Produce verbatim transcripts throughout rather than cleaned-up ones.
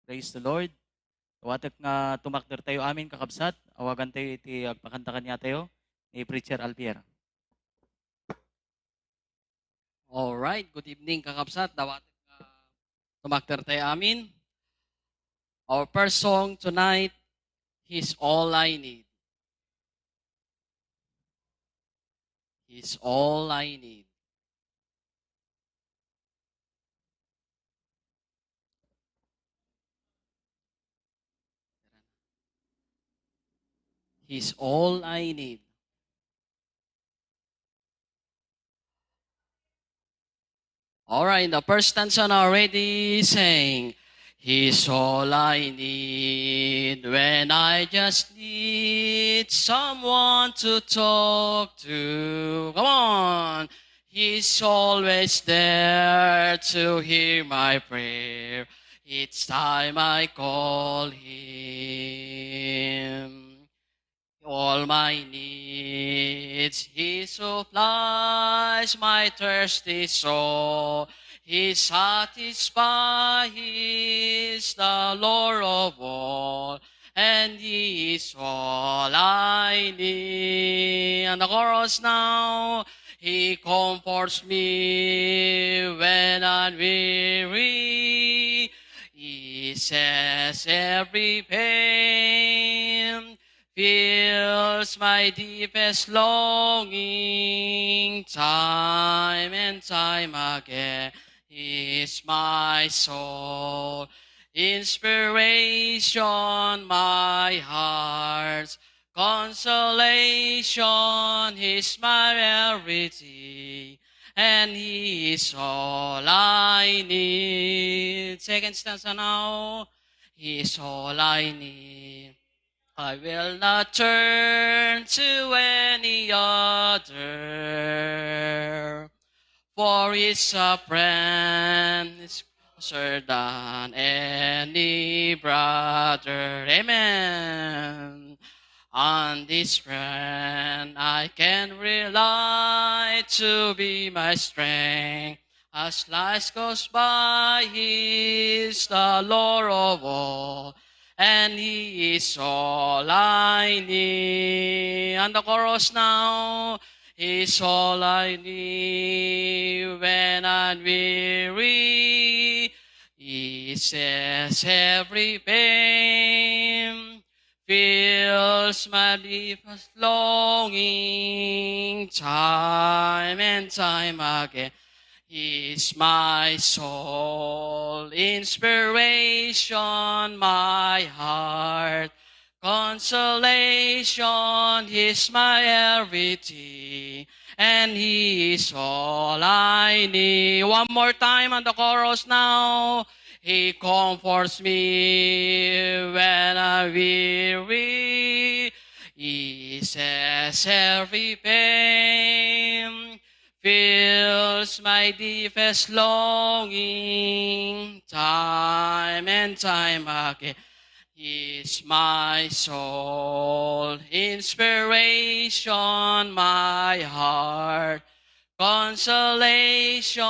Praise the Lord. Dawatek nga tumakdertayo amin, kakabsat. Awagantayo iti agpakanta kaniatayo ni Preacher Alpier. All right. Good evening, kakabsat. Dawatek nga tumakdertayo amin. Our first song tonight, He's All I Need. He's All I Need. He's all I need. All right, the first stanza now, ready, sing. He's all I need when I just need someone to talk to. Come on. He's always there to hear my prayer each time I call him. All my needs, He supplies my thirsty soul. He satisfies, He is the Lord of all, and He is all I need. And the chorus now, He comforts me when I'm weary, eases every pain, fills my deepest longing time and time again. He is my sole inspiration, my heart's consolation. He is my everything, and He is all I need. Second stanza now. He is all I need. I will not turn to any other, for He's a friend is closer than any brother. Amen. On this friend I can rely to be my strength. As life goes by, He is the Lord of all, and He is all I need. And the chorus now, He is all I need when I'm weary. He says every pain, fills my deepest longing time and time again. He is my sole inspiration, my heart consolation. He is my everything, and He is all I need. One more time on the chorus now. He comforts me when I'm weary, eases every pain, fills my deepest longing time and time again. He is my sole inspiration, my heart consolation.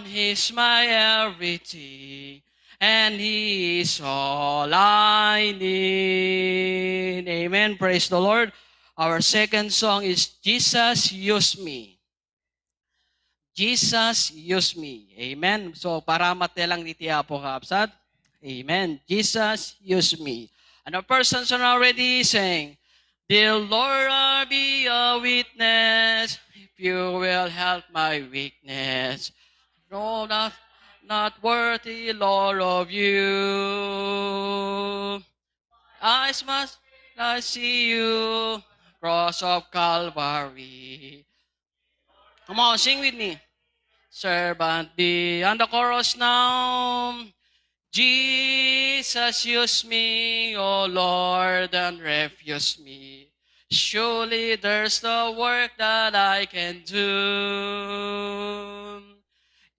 He is my everything, and He is all I need. Amen. Praise the Lord. Our second song is Jesus, Use Me. Jesus, Use Me. Amen. So, paramat lang iti Apo, kakabsat. Amen. Jesus, use me. And a person so now ready saying, "Dear Lord, I'll be a witness if you will help my weakness. No, not, not worthy, Lord, of you. Eyes must I see you, cross of Calvary." Come on, sing with me. Servant be on the chorus now. Jesus, use me, O Lord, and refuse me. Surely there's no work that I can do.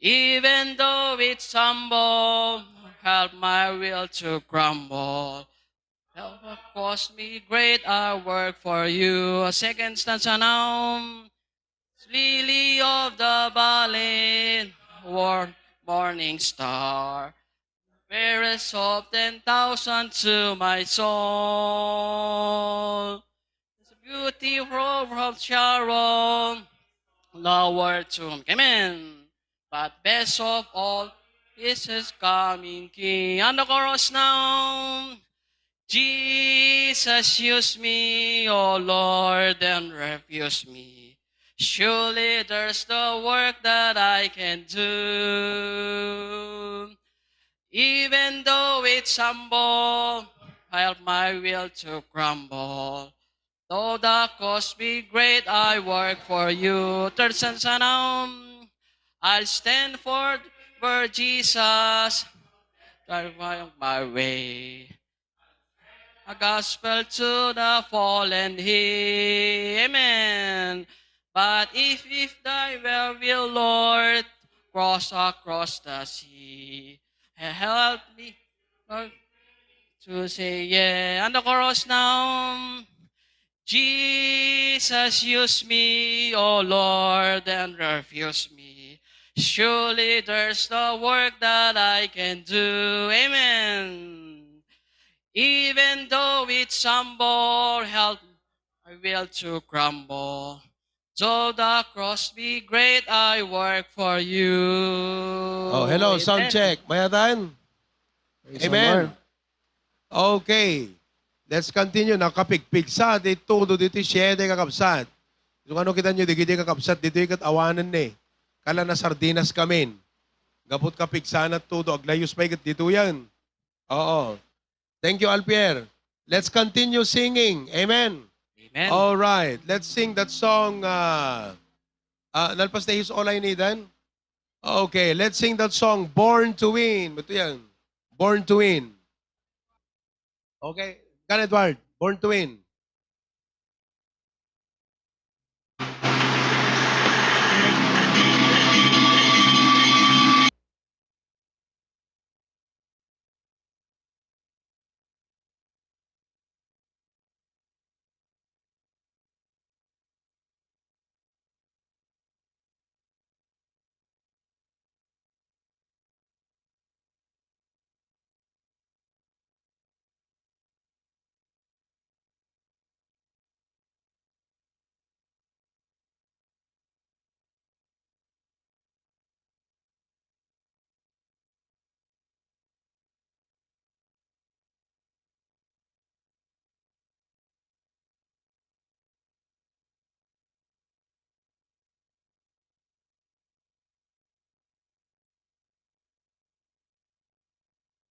Even though it's humble, help my will to crumble. Help us cause me great our work for you. Second stanza now. Lily of the valley, war-, morning star. Fairest of ten thousand to my soul. It's a beautiful from Sharon, Lord to me. Amen. But best of all is his coming King. And the chorus now. Jesus, use me, O Lord, and refuse me. Surely there's no work that I can do. Even though it's humble, help my will to crumble. Though the cost be great, I work for you. Third stanza now. I'll stand for, for Jesus. Clarify my way. A gospel to the fallen here. Amen. But if, if thy will, will, Lord, cross across the sea, help me, Lord, to say yeah. And the chorus now. Jesus, use me, O Lord, and refuse me. Surely there's no work that I can do. Amen. Even though it's humble, help my will to crumble. Though the cross be great, I work for you. Oh, hello, sound check. Mayatan? Praise the Amen. Lord. Okay. Let's continue. Nakapigpigsa, di todo dito, siete kakabsat. Yung ano kita nyo, di kita kakabsat, dito ikat awanan ni. Kala na sardinas kami. Gapot kapigsa na todo, aglayos pa ikat dito yan. Oo. Thank you, Alpier. Let's continue singing. Amen. Amen. All right. Let's sing that song. Uh, uh, nalpas na He's All I Need, then? Okay, let's sing that song, Born to Win. Ito yan. Born to Win. Okay, kan Edward, Born to Win.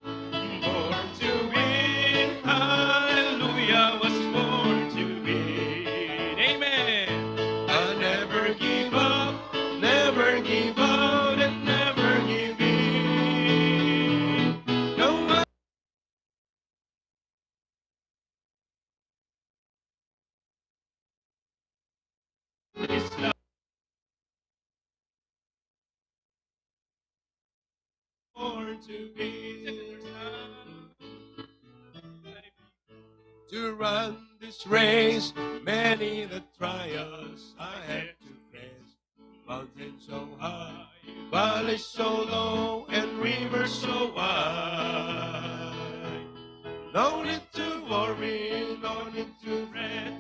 Born to win, hallelujah, was born to win. Amen. I never give up, never give out, and never give in. No matter Born to be, to run this race, many the trials I have to face. Mountains so high, valleys so low, and rivers so wide. No need to worry, no need to fret.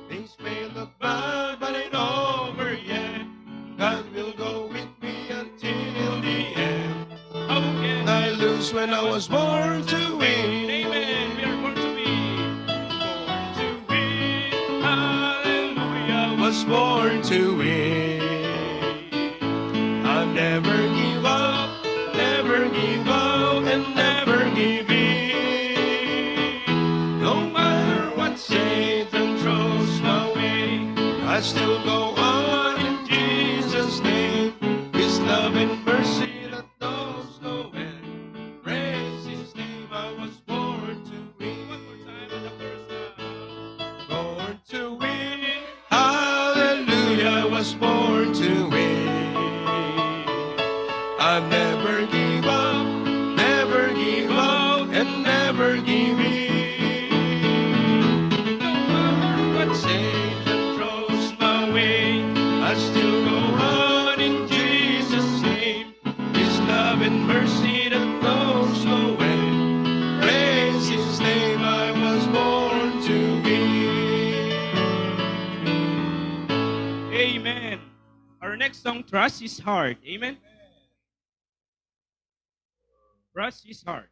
Things may look bad, but ain't over yet. God will go with me until the end. How can I lose when I was born to win? Amen. We are born to win. Born to win. Hallelujah. Was born to win. I'll never give up, never give out, and never give in. No matter what Satan throws my way, I still go on in Jesus' name. His love and mercy that knows no end. Praise his name, I was born to win. One more time, and the first time. Born to win. Hallelujah, I was born to win. I never give up, never give out, and never give in. No matter what Satan throws my way, I still go on in Jesus' name. His love and mercy that knows no end. Our next song, Trust His Heart. Amen. Trust His Heart.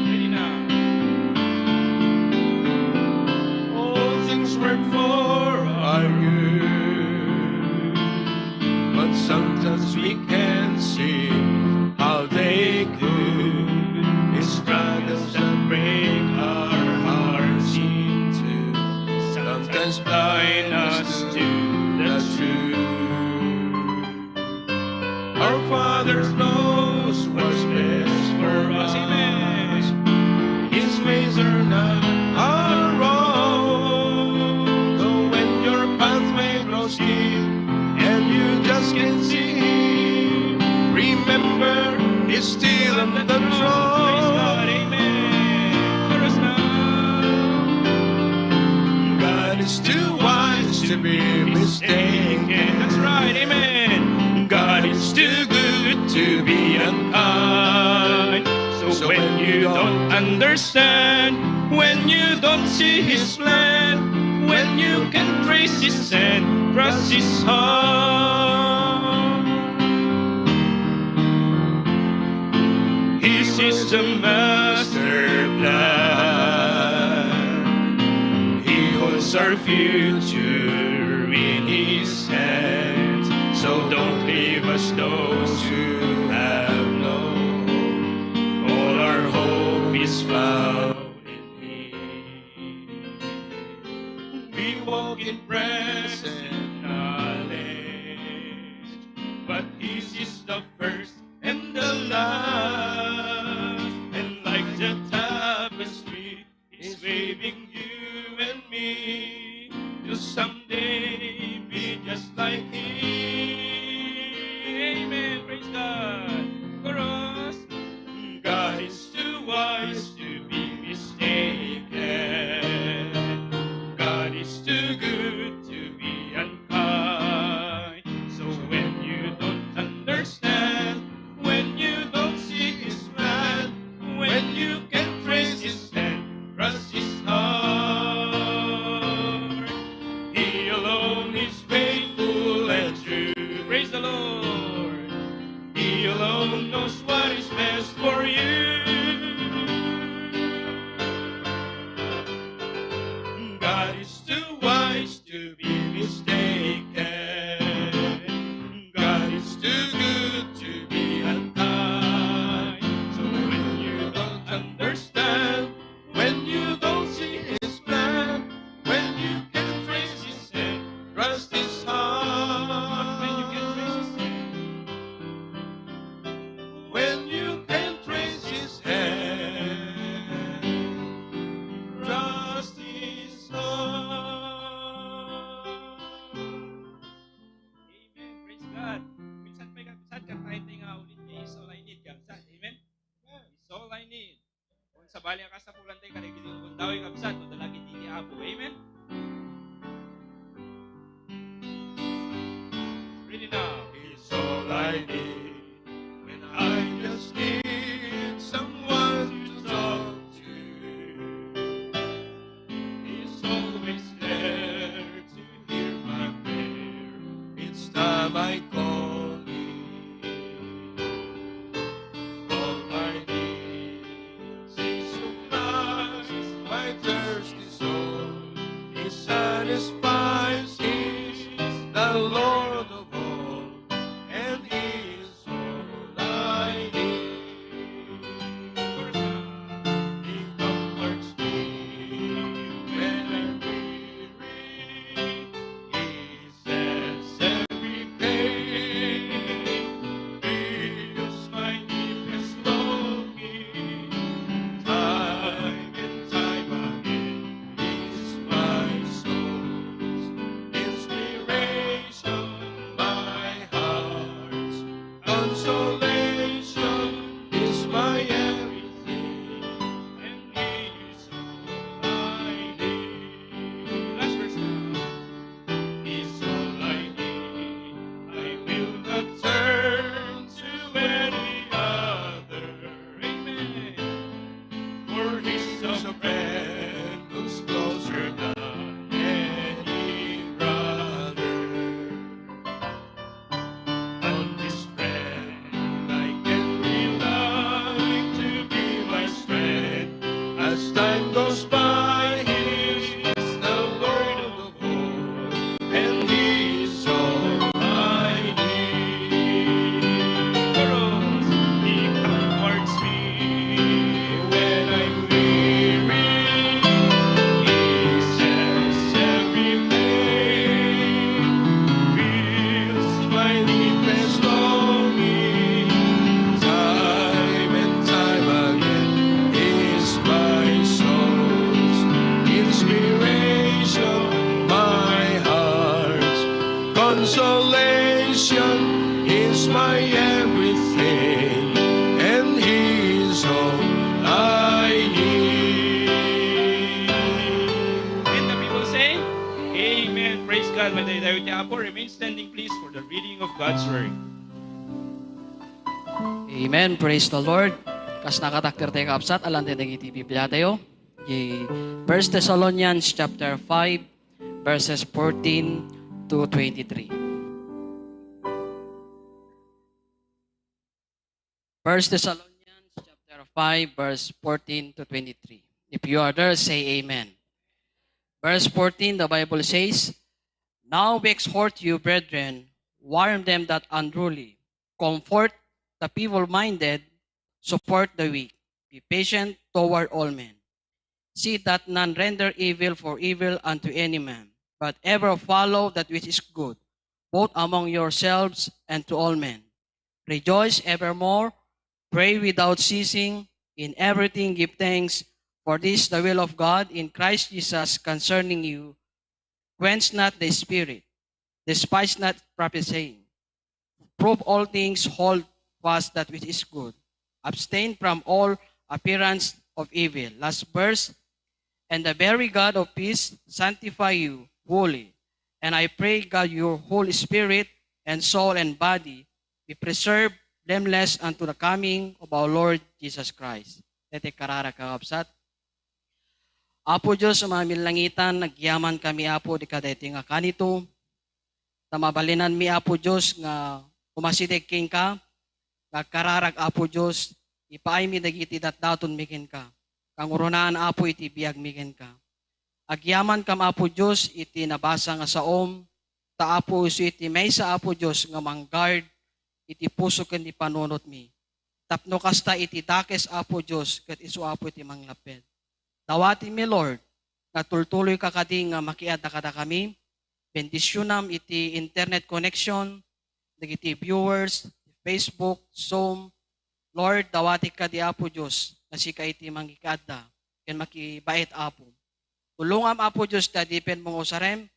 Ready now. All things work for our good, but sometimes we can see how they could. These struggles that break our hearts in two sometimes blind us to the truth. Our Father knows what's best for us. Amen. His ways are not our own. So when your pathway grows dim and you just can't see Him, remember He's still on the throne. Praise God. Amen. Chorus now. God is too wise to be mistaken. That's right. Amen. God is too good to be unkind. So when you don't understand, when you don't see His plan, when you can trace His hand, trust His heart. His is the master plan. He holds our future in His hands. So don't leave us those who have no hope. All our hope is found in Him. We walk in present knowledge, but His is the first and the last. And like the tapestry, He's weaving you and me to someday be just like Him. Amen. Praise God. Chorus. God is too wise to be mistaken. God is too good to be unkind. So when you don't understand, when you don't see His plan, when you can't trace His hand, trust His heart. He alone is faithful and true. Praise the Lord. He alone knows what is best for you. God is too wise to be mistaken. God is too good to be unkind. So when you don't understand, when you don't see His plan, when you can't trace His hand, trust His heart. When you can't trace His hand. When you can't trace His hand, trust His heart. Amen. Praise God. Minsan pay, kabsat, kantaen tayo nga ulit nga He's All I Need, kabsat. Amen. He's all I need. Kung sabali nga kasapulan tayo, kadagiti gundaway, kabsat, madala iti Apo. Amen. Ready now. He's all I need when I just need someone to talk to. He's always there to hear my prayer each time I call Him. All my needs He supplies my thirsty soul. Apo, remain standing, please, for the reading of God's word. Amen. Praise the Lord. Kas nakatakder tayo, kakabsat, alantayo dagiti Biblia tayo. Di First Thessalonians chapter five, verses fourteen to twenty-three. First Thessalonians chapter five, verse fourteen to twenty-three. If you are there, say amen. Verse fourteen, the Bible says, "Now we exhort you, brethren, warn them that unruly, comfort the feeble-minded, support the weak, be patient toward all men. See that none render evil for evil unto any man, but ever follow that which is good, both among yourselves and to all men. Rejoice evermore, pray without ceasing, in everything give thanks, for this is the will of God in Christ Jesus concerning you. Quench not the spirit, despise not prophesying. Prove all things, hold fast that which is good. Abstain from all appearance of evil." Last verse, "And the very God of peace sanctify you wholly. And I pray God your whole spirit and soul and body be preserved blameless unto the coming of our Lord Jesus Christ." Daytoy kararag, kakabsat. Apo Dios a mamilangitan, agyaman kami, Apo, di kadaytoy nga kanito, ta mabalinanmi, Apo Dios, nga umasideg kenka, nga agkararag, Apo Dios, ipaaymi dagiti datdatonmi kenka. Kangrunaan, Apo, iti biagmi kenka. Agyamankam, Apo Dios, iti nabasa nga saom, ta, Apo, isu iti maysa, Apo Dios, nga mangguard iti puso ken ti panunotmi. Tapno kasta iti dakes, Apo Dios, ket isu, Apo, iti manglapped. Dawatenmi, Lord, nga tultuloyka kadi nga makiadda kadakami. Bendisionam iti internet connection, dagiti viewers, Facebook, Zoom. Lord, dawatek kadi, Apo Dios, nga sika iti mangikaadda ken makibait, Apo. Tulongam, Apo Dios, ta adipenmo nga usarem.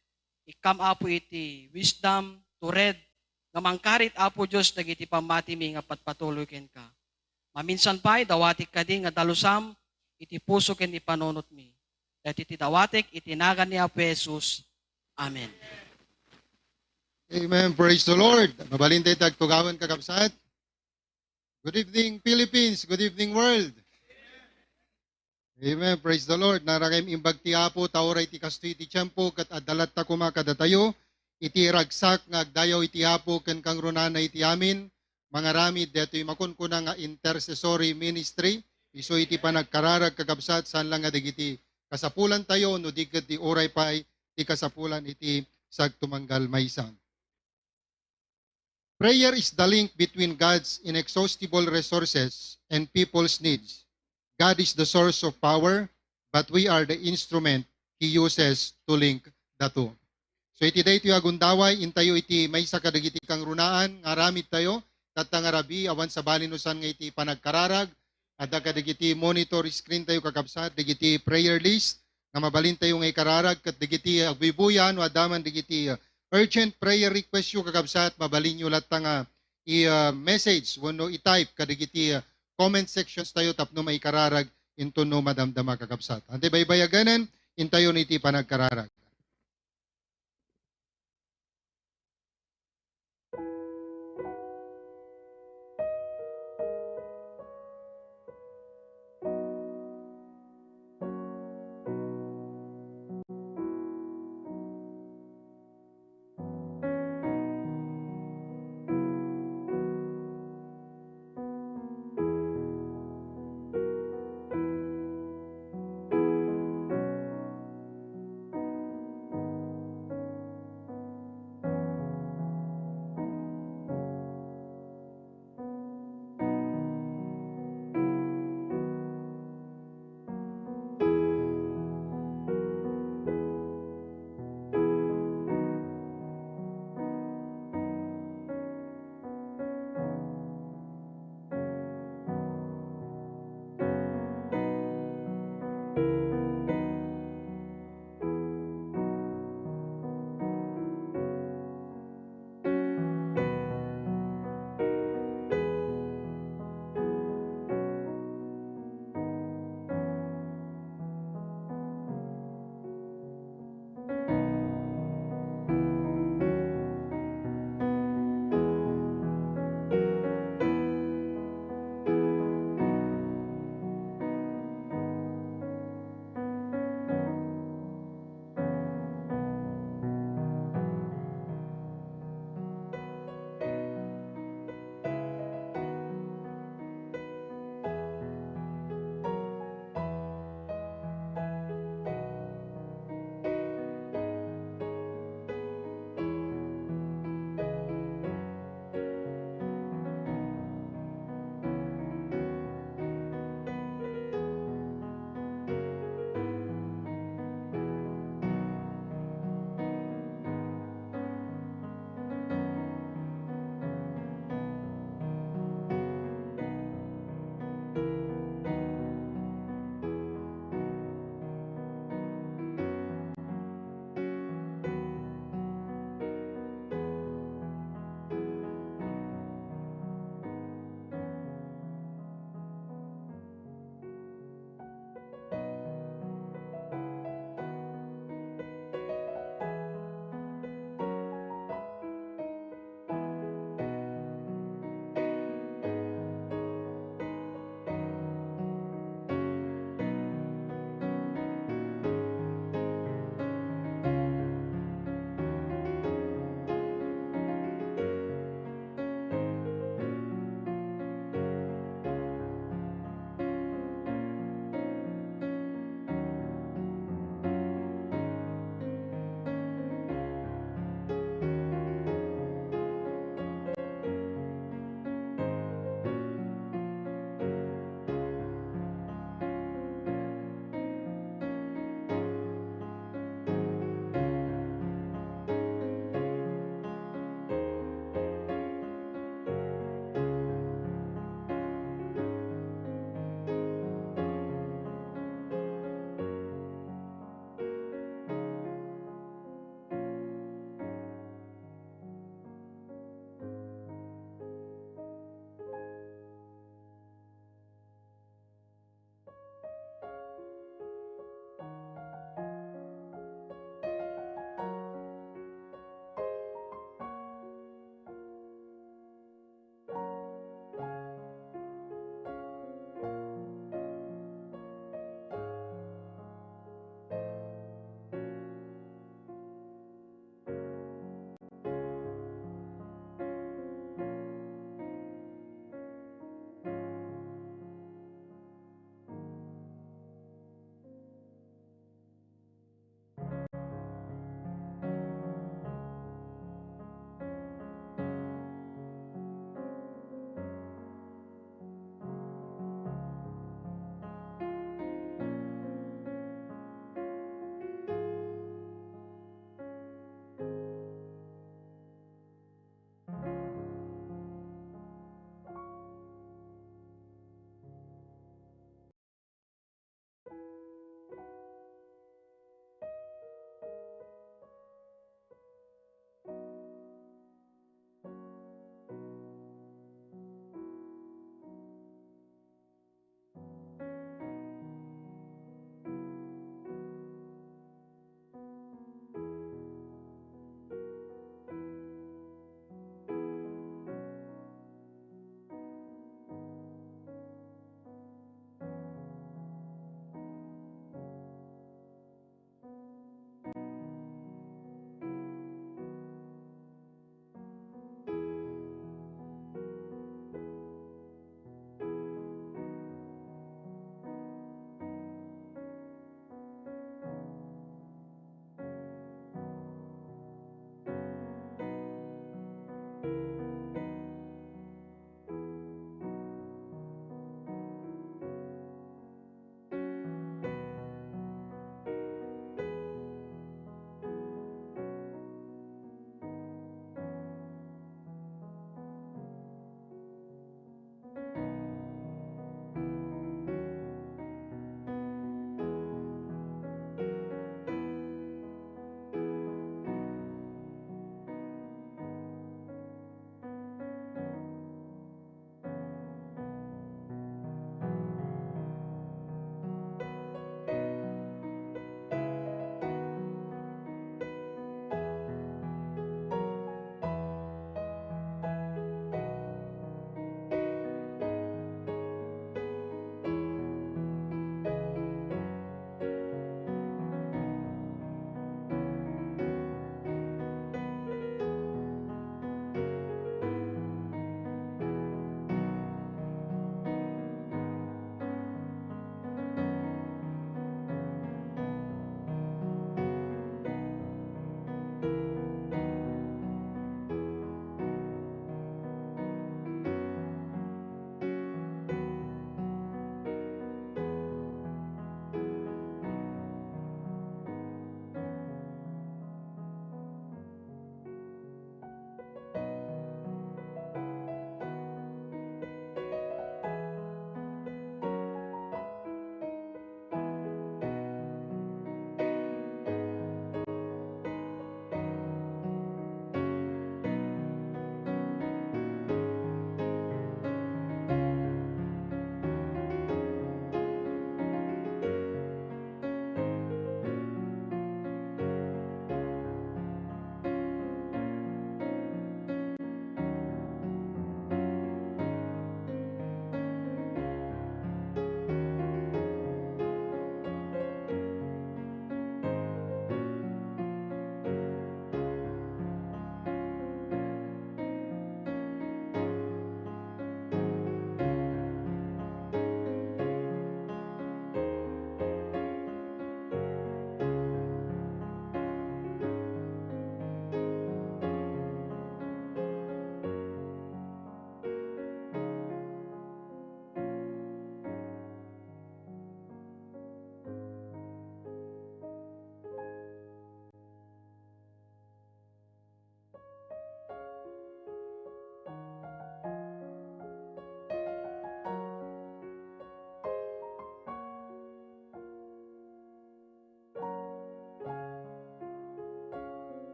Ikkam, Apo, iti wisdom to read nga mangkarit, Apo Dios, dagiti pammatimi nga patpatuloy kenka. Maminsan pay, dawatek kadi nga dalusam iti puso ken iti panunotmi. Daytoy ti dawatek iti nagan ni Apo Jesus. Amen. Amen. Praise the Lord. Mabalin tayo ti agtugawen, kakabsat. Good evening, Philippines. Good evening, world. Amen. Praise the Lord. Naragayam imbag ti Apo, ta uray ti kastoy ti tiempo, ket adda latta koma kadatayo iti ragsak nga agdayaw iti Apo ken kangrunana iti amin. Mangaramid daytoy makunkuna nga intercessory ministry, isu iti panagkararag, kakabsat, saan la nga dagiti kasapulantayo, no di ket di uray pay ti kasapulan iti sagtumanggal maysa. Prayer is the link between God's inexhaustible resources and people's needs. God is the source of power, but we are the instrument He uses to link the two. So iti daytoy a gundaway, intayo iti maysa kadagiti kangrunaan nga aramidtayo, tatta nga rabii, awan sabali no saan nga iti panagkararag, adda kadagiti monitor screen tayo, kakabsat, dagiti prayer list nga mabalintayo nga ikararag, ket dagiti agbuybuya no adda man dagiti, uh, urgent prayer request yo, kakabsat, mabalinyo latta nga i, uh, message wenno i-type kadagiti, uh, comment sections tayo tapno maikararag inton no madamdama, kakabsat. Ante baybayaganen, intayon iti panagkararag.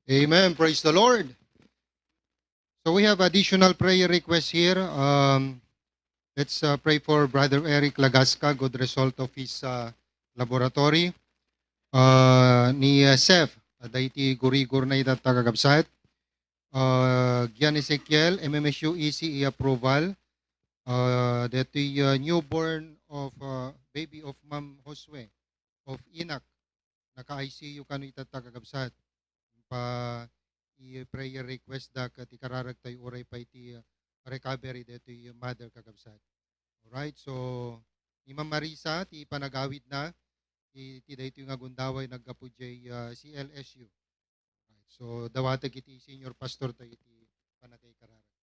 Amen. Praise the Lord. So we have additional prayer requests here. Um, let's uh, pray for Brother Eric Lagasca, good result of his uh, laboratory. Uh, ni uh, Seth, uh, daytoy gurigor na ita, kakabsat. Uh, Gian Ezekiel, M M S U E C E approval. Uh, daytoy uh, newborn of uh, baby of Ma'am Josue of Inak. Naka-I C U kano ita, kakabsat. Pa i-prayer request da ket ikararagtayo uray pay ti, uh, recovery daytoy mother, kakabsat. Alright, so ni Ma'am Marisa, ti panagawid na, ti, ti daytoy nga gundaway naggapu jay, uh, C L S U. Alright, so dawatek iti senior pastor tayo iti panagaykararag.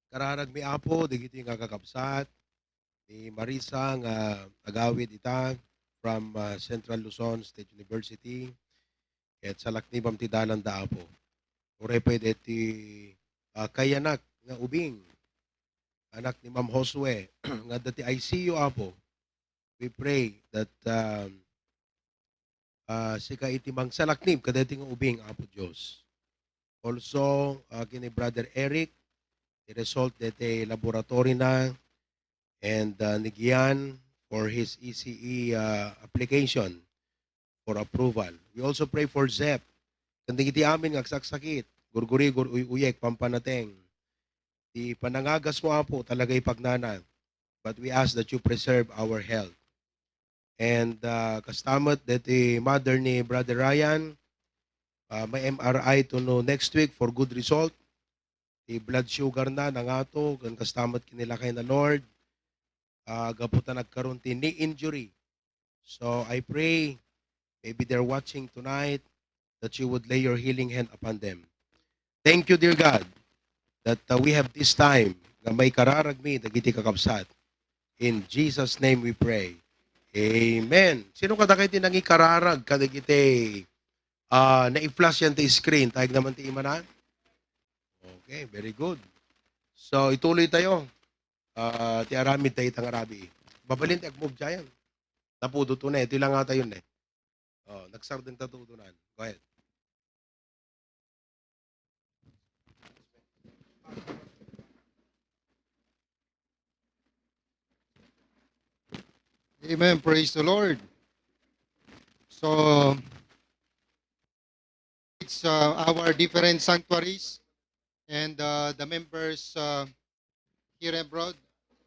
Kararag mi, Apo, dagiti nga kakabsat ni Marisa nga agawid ita from, ah, Central Luzon State University. Ket salaknibam ti dalanda, Apo. Uray pay deti, ah, kayanak nga ubing, anak ni Ma'am Josue, nga adda ti I C U, Apo. We pray that, um, ah, sika iti mangsalaknib kadaytoy nga ubing, Apo Dios. Also, ah, ken ni Brother Eric, the result deti laboratory na, and, ah, ni Gian for his E C E, ah, application for approval. We also pray for Zep. Ken dagiti amin nga agsaksakit, gurgurigor, uy-uyek, pampanateng. Ti panangagasmo, Apo, talaga ipagnana. But we ask that you preserve our health. And, ah, kasta met deti mother ni Brother Ryan, ah, may M R I to no next week for good result. Ti blood sugar na nangato, ken kasta met kinilakay na, Lord. Ah, gapu ta nagkaroon ti knee injury. So I pray, maybe they're watching tonight, that you would lay your healing hand upon them. Thank you, dear God, that, uh, we have this time nga maikararag mi dagiti kakabsat. In Jesus' name we pray. Amen. Sino kadakayo ti nangikararag kadagiti, ah, nai-flash yan ti screen? Tayag naman ti imana. Okay, very good. So, ituloy tayo. Ah, ti aramid tayo itang arabi. Babalin ti agmove dyan. Napudo to na eh. Ito lang nga tayo na eh. Oh, nagsardeng tatudo na. Go ahead. Amen. Praise the Lord. So, it's, uh, our different sanctuaries and, uh, the members, uh, here abroad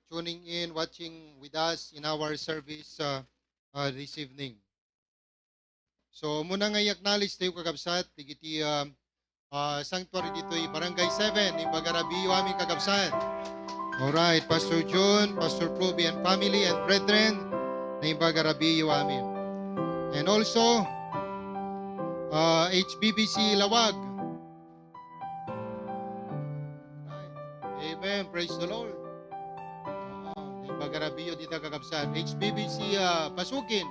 tuning in, watching with us in our service, uh, uh, this evening. So, muna nga i-acknowledge tayo, kakabsat, dagiti, uh, uh, sanctuary ditoy Barangay seven, naimbag a rabii amin, kakabsat. Alright, Pastor Jun, Pastor Proby and family and brethren, naimbag a rabii amin. And also, uh, H B B C Lawag. Amen. Praise the Lord. Naimbag a rabii dita, kakabsat. H B B C, ah, Pasukin.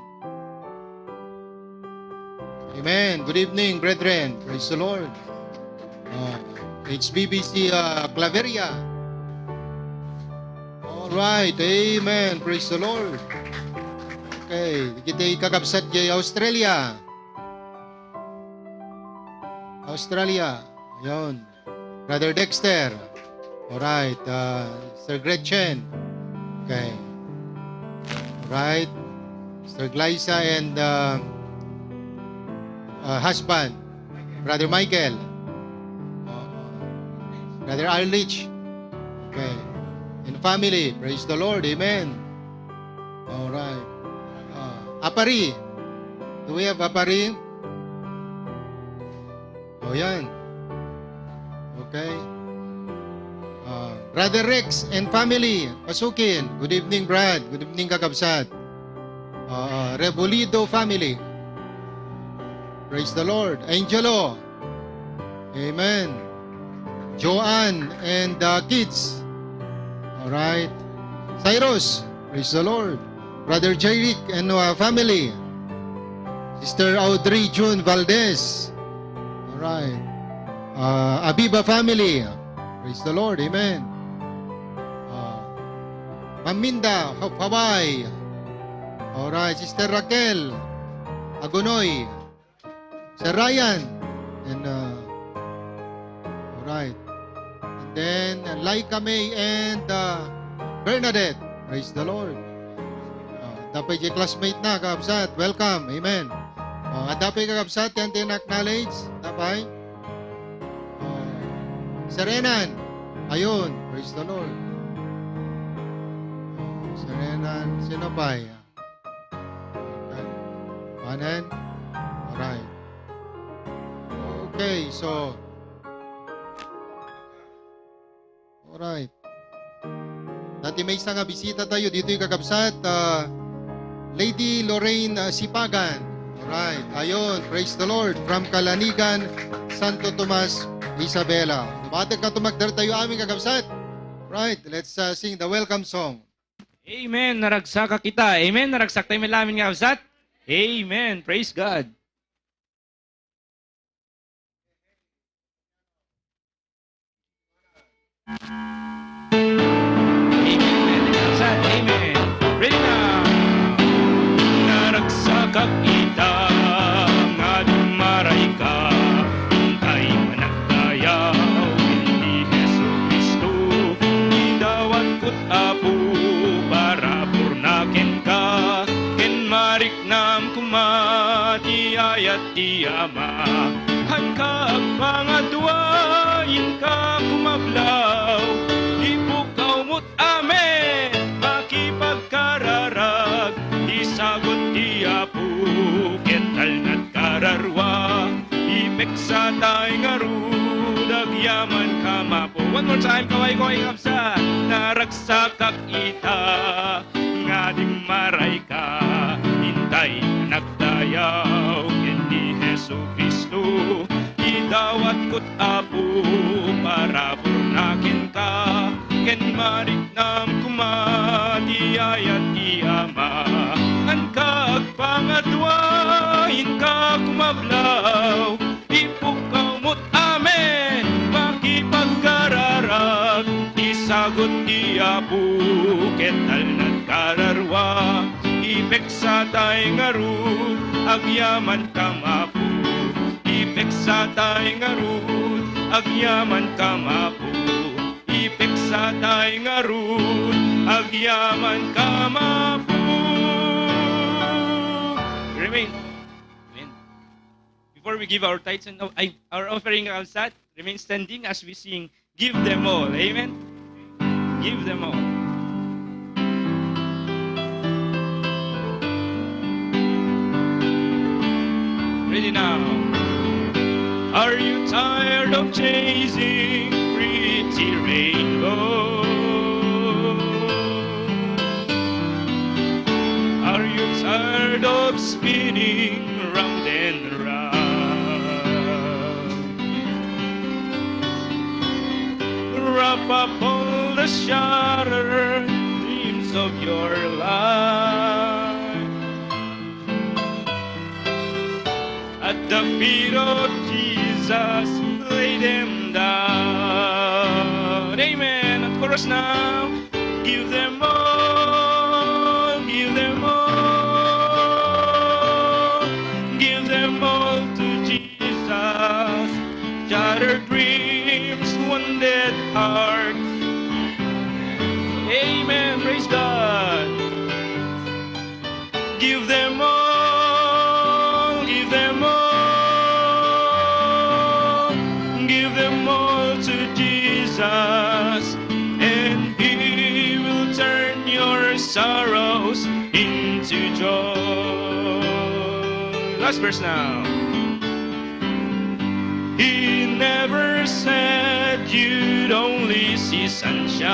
Amen. Good evening, brethren. Praise the Lord. Ah, H B B C, ah, Claveria. All right. Amen. Praise the Lord. Okay. Dagiti kakabsat jay Australia. Australia. Ayun. Brother Dexter. Alright. Uh, Sir Gretchen. Okay. Alright. Sir Glyza and, uh, uh, husband. Brother Michael. Uh, Brother Arlich. Okay. And family. Praise the Lord. Amen. Alright. Uh, Apari. Do we have Apari? O, yan. Okay. Ah, Brother Rex and family, Pasukin. Good evening, Brad. Good evening, kakabsat. Ah, Rebulido family. Praise the Lord. Angelo. Amen. Joanne and, uh, kids. All right. Cyrus. Praise the Lord. Brother Jeric and, uh, family. Sister Audrey June Valdez. All right. Uh, Abiba family. Praise the Lord. Amen. Uh, Maminda of Hawaii. All right. Sister Raquel Agunoy. Sir Ryan. And, uh, all right. And then, uh, Laika May and, uh, Bernadette. Praise the Lord. Uh, adda pay diay classmate na, kakabsat. Welcome. Amen. Uh, adda pay, kakabsat, ti agnanayon. Adda pay. Uh, Serenan. Ayun. Praise the Lord. Uh, Serenan. Sino pa? Okay. Amen? Alright. Okay, so, alright. Dati maysa nga bisita tayo ditoy, kakabsat, ah, Lady Lorraine, ah, Sipagan. Alright. Ayun, praise the Lord. From Calanigan, Santo Tomas, Isabela. Mabatek nga tumagder tayo amin, kakabsat. Right, let's, ah, sing the welcome song. Amen. Naragsak a kita. Amen. Naragsak tayo met amin, kakabsat. Amen. Praise God. Amen. Kakabsat. Amen. Ready na. Naragsak a kita nga dimmaray ka. Intay managdayaw ken ni Jesu-Cristo. Idawatko Apo, parabur na kenka, ken mariknam koma ti ayat ti Ama. Hanka agpangadua, inka kumablaw, ipukaw met, amen, makipagkararag, ti sagut ti Apo, ket talnat kararua. Ipeksatay ngarud, agyamanka, Apo. One more time, kaway-kaway, kakabsat. Naragsakak ita nga dimmaray ka, intay nagdayaw ken ni Jesu-Cristo. Idawatko Apo, parabur na kenka, ken mariknam koma ti ayat ti Ama. Hanka agpangadua, inka kumablaw, ipukaw met, amen, makipagkararag, ti sagut ti Apo, ket talnat kararua. Ipeksatay ngarud, agyamanka, Apo. Ipeksatay ngarud, agyamanka, Apo. Ipeksatay ngarud, agyamanka, Apo. Remain. Amen. Before we give our tithes and, ay, our offering, kakabsat, remain standing as we sing, "Give Them All." Amen? Give Them All. Ready now. Are you tired of chasing pretty rainbows? Are you tired of spinning round and round? Wrap up all the shattered dreams of your life. At the feet of Jesus, lay them down. Amen. At chorus now. Give them all, give them all, give them all to Jesus. Shattered dreams, wounded hearts. Amen. Praise God. Give them all, give them all, give them all to Jesus, and He will turn your sorrows into joy. Last verse now. He never said you'd only see sunshine.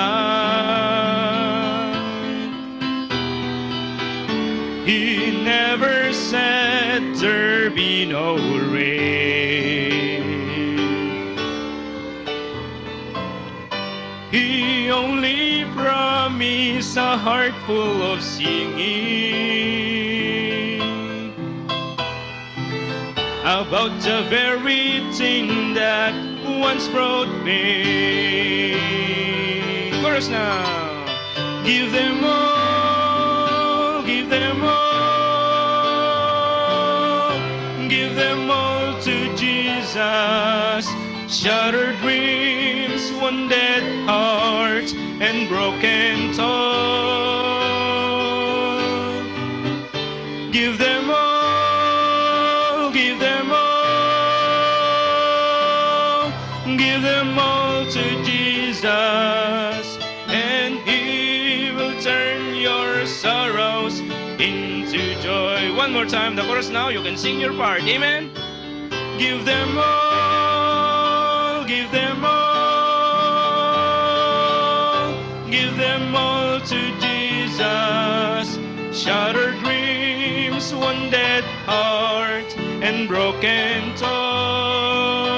He never said there be no rain. He only promised a heart full of singing about the very thing that once brought pain. Chorus now. Give them all, give them all, give them all Shattered dreams, wounded hearts, and broken thoughts. Give them all, give them all, give them all to Jesus, and He will turn your sorrows into joy. One more time, the chorus now. You can sing your part. Amen. Give them all, give them all, give them all to Jesus. Shattered dreams, wounded hearts, and broken thoughts.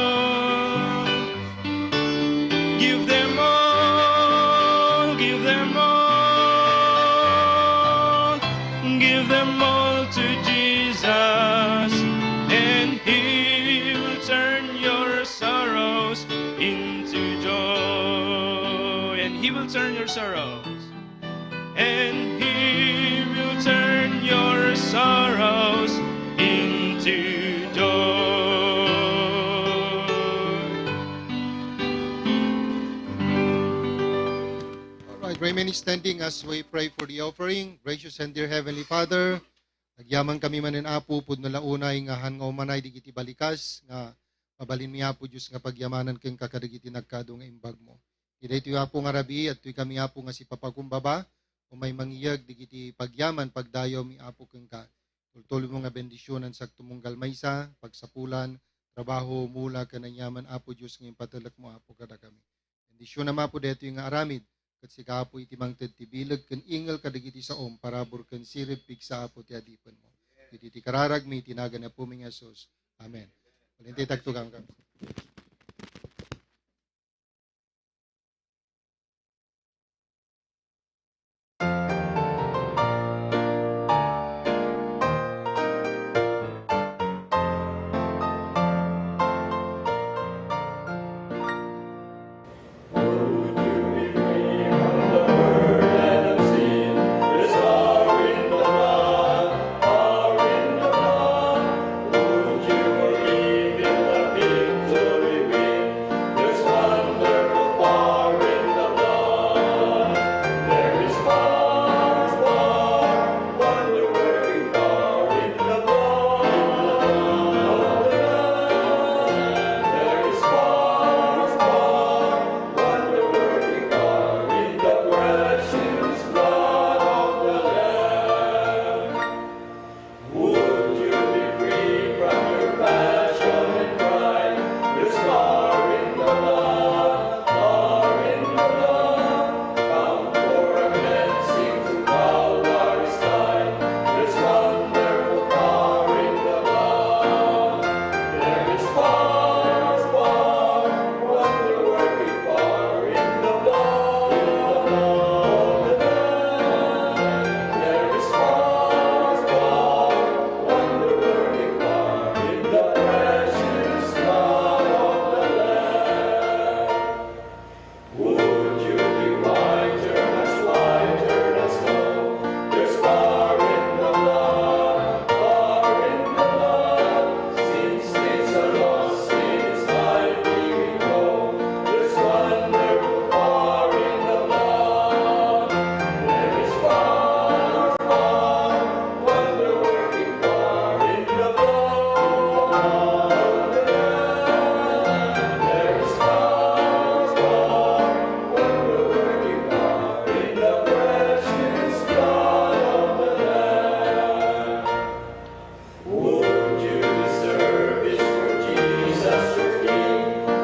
Give them all, give them all, give them all to Jesus, and He will turn your sorrows into joy. And He will turn your sorrows. And He will turn your sorrows into joy. All right, remain standing as we pray for the offering. Gracious and dear Heavenly Father, agyaman kami manen, Apo, pudno la unay nga han nga umanay digiti balikas nga mabalinmi, Apo Dios, nga pagyamanan kenka kadagiti nagkadu nga imbagmo. Iti daytoy, Apo, nga rabii, adtoy kami, Apo, nga sipapakumbaba, umay mangiyeg digiti pagyaman, pagdayawmi, Apo, kenka. Tultulmo nga bendisionan sakto munggal maysa, pagsapulan, trabaho, mula, ken aniaman, Apo Dios, nga impatelekmo, Apo, kadakami. Bendisionam, Apo, daytoy nga aramid, ket sika, Apo, iti mangted ti bileg ken ingel kadagiti saom, parabur ken sirib, pigsa, Apo, ti adipenmo. Iti ti kararagmi, iti nagan ni Apomi nga Jesus. Amen. Balin ti tagtugam. There's wonderful power in the blood. There is power, power, wonder-working power in the blood of the Lamb. There is power, power, wonder-working power in the precious blood of the Lamb. Would you be free from your passion and pride? There's power in the blood, power in the blood. Come for a cleansing to Calvary's side. There's wonderful power in the blood. There is power, power, wonder-working power in the blood, in the blood of the Lamb. There is power, power, wonder-working power in the precious blood of the Lamb. Would you be whiter, much whiter than snow? There's power in the blood, power in the blood. Sins, sins are lost, sins life giving flow. There's wonderful power in the blood. There is power, power, wonder-working power in the blood of the Lamb. There is power, power, wonder-working power in the precious blood of the Lamb. Would you do service for Jesus your King?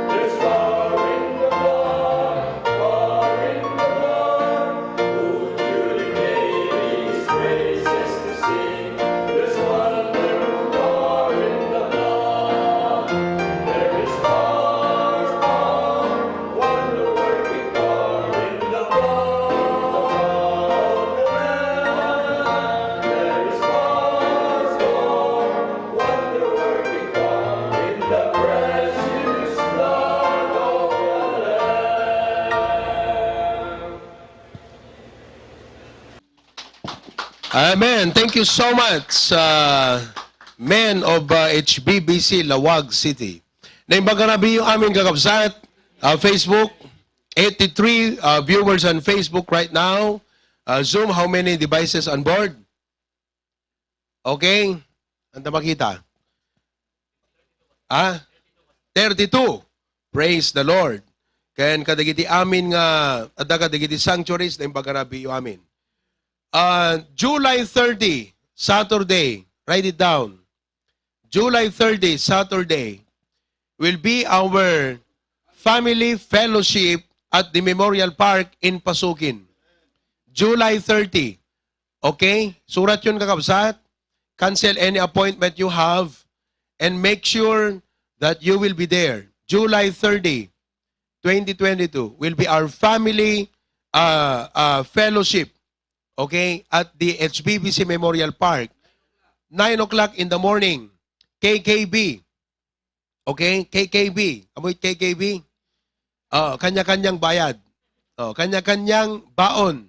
There's power in the blood, power in the blood. Would you declare His praises to sing? There's wonderful power in the blood. There is power, power, wonder-working power in the blood of the Lamb. There is power, power, wonder-working power in the precious blood of the Lamb. Amen. Thank you so much, uh, men of, uh, H B B C Laoag City. Naimbag a rabiiyo amin, kakabsat. Uh, Facebook, eighty-three uh, viewers on Facebook right now. Uh, Zoom, how many devices on board? Okay? Anta makita? Ha? Thirty-two. Praise the Lord. Ken kadagiti amin nga adda kadagiti sanctuaries, naimbag a rabiiyo amin. Uh, July thirty, Saturday. Write it down. July thirty, Saturday, will be our family fellowship at the Memorial Park in Pasukin. July thirty. Okay? Surat yun, kakabsat. Cancel any appointment you have and make sure that you will be there. July thirty, twenty twenty-two will be our family uh, uh, fellowship, okay, at the H B B C Memorial Park. Nine o'clock in the morning, K K B. Okay? K K B. Amoy K K B? Oh, kanya-kanyang bayad. Oh, kanya-kanyang baon.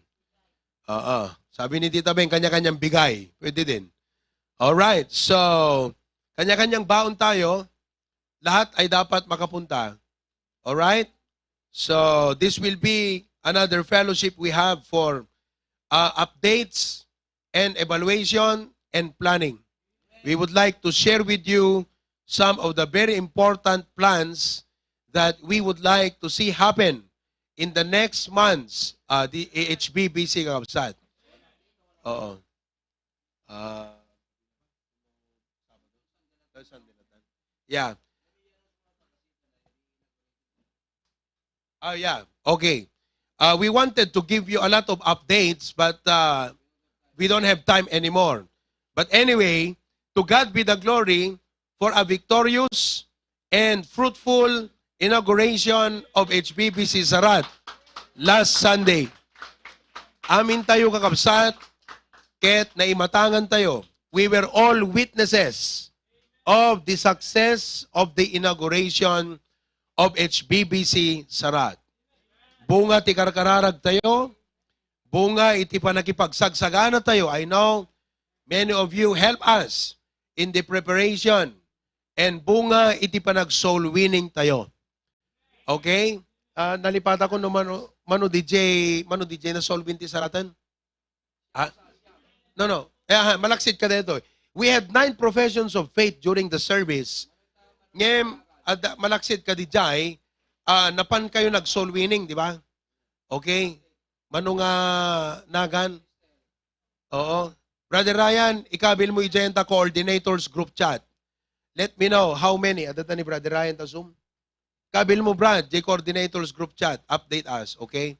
Oo. Sabi ni Tita Beng, kanya-kanyang bigay. Pwede din. All right. So, kanya-kanyang baon tayo. Lahat ay dapat makapunta. All right? So, this will be another fellowship we have for uh, updates and evaluation and planning. We would like to share with you some of the very important plans that we would like to see happen in the next months, uh, the A H B B C, kakabsat. Oo. Uh, yeah. Oh, yeah. Okay. Uh, we wanted to give you a lot of updates, but uh, we don't have time anymore. But anyway, to God be the glory for a victorious and fruitful inauguration of H B B C Sarat last Sunday. Amin tayo, kakabsat, ket naimatangan tayo. We were all witnesses of the success of the inauguration of H B B C Sarat. Bunga ti karkararag tayo, bunga iti panakipagsagsaganatayo. I know many of you help us in the preparation and bunga iti panag-soul winning tayo. Okay? Ah, nalipatako no mano, mano D J, mano D J na soul win ti Saratan? Ah? No, no. Eh, aha, malaksid ka dito. We had nine professions of faith during the service. Ngem, adda, malaksid ka di jay, ah, napan kayo nag-soul winning, di ba? Okay? Mano nga nagan? Oo. Brother Ryan, ikabil mo ijay ta coordinators group chat. Let me know how many. Adda ta ni Brother Ryan ta Zoom. Kabil mo, Brad, the coordinators group chat. Update us, okay?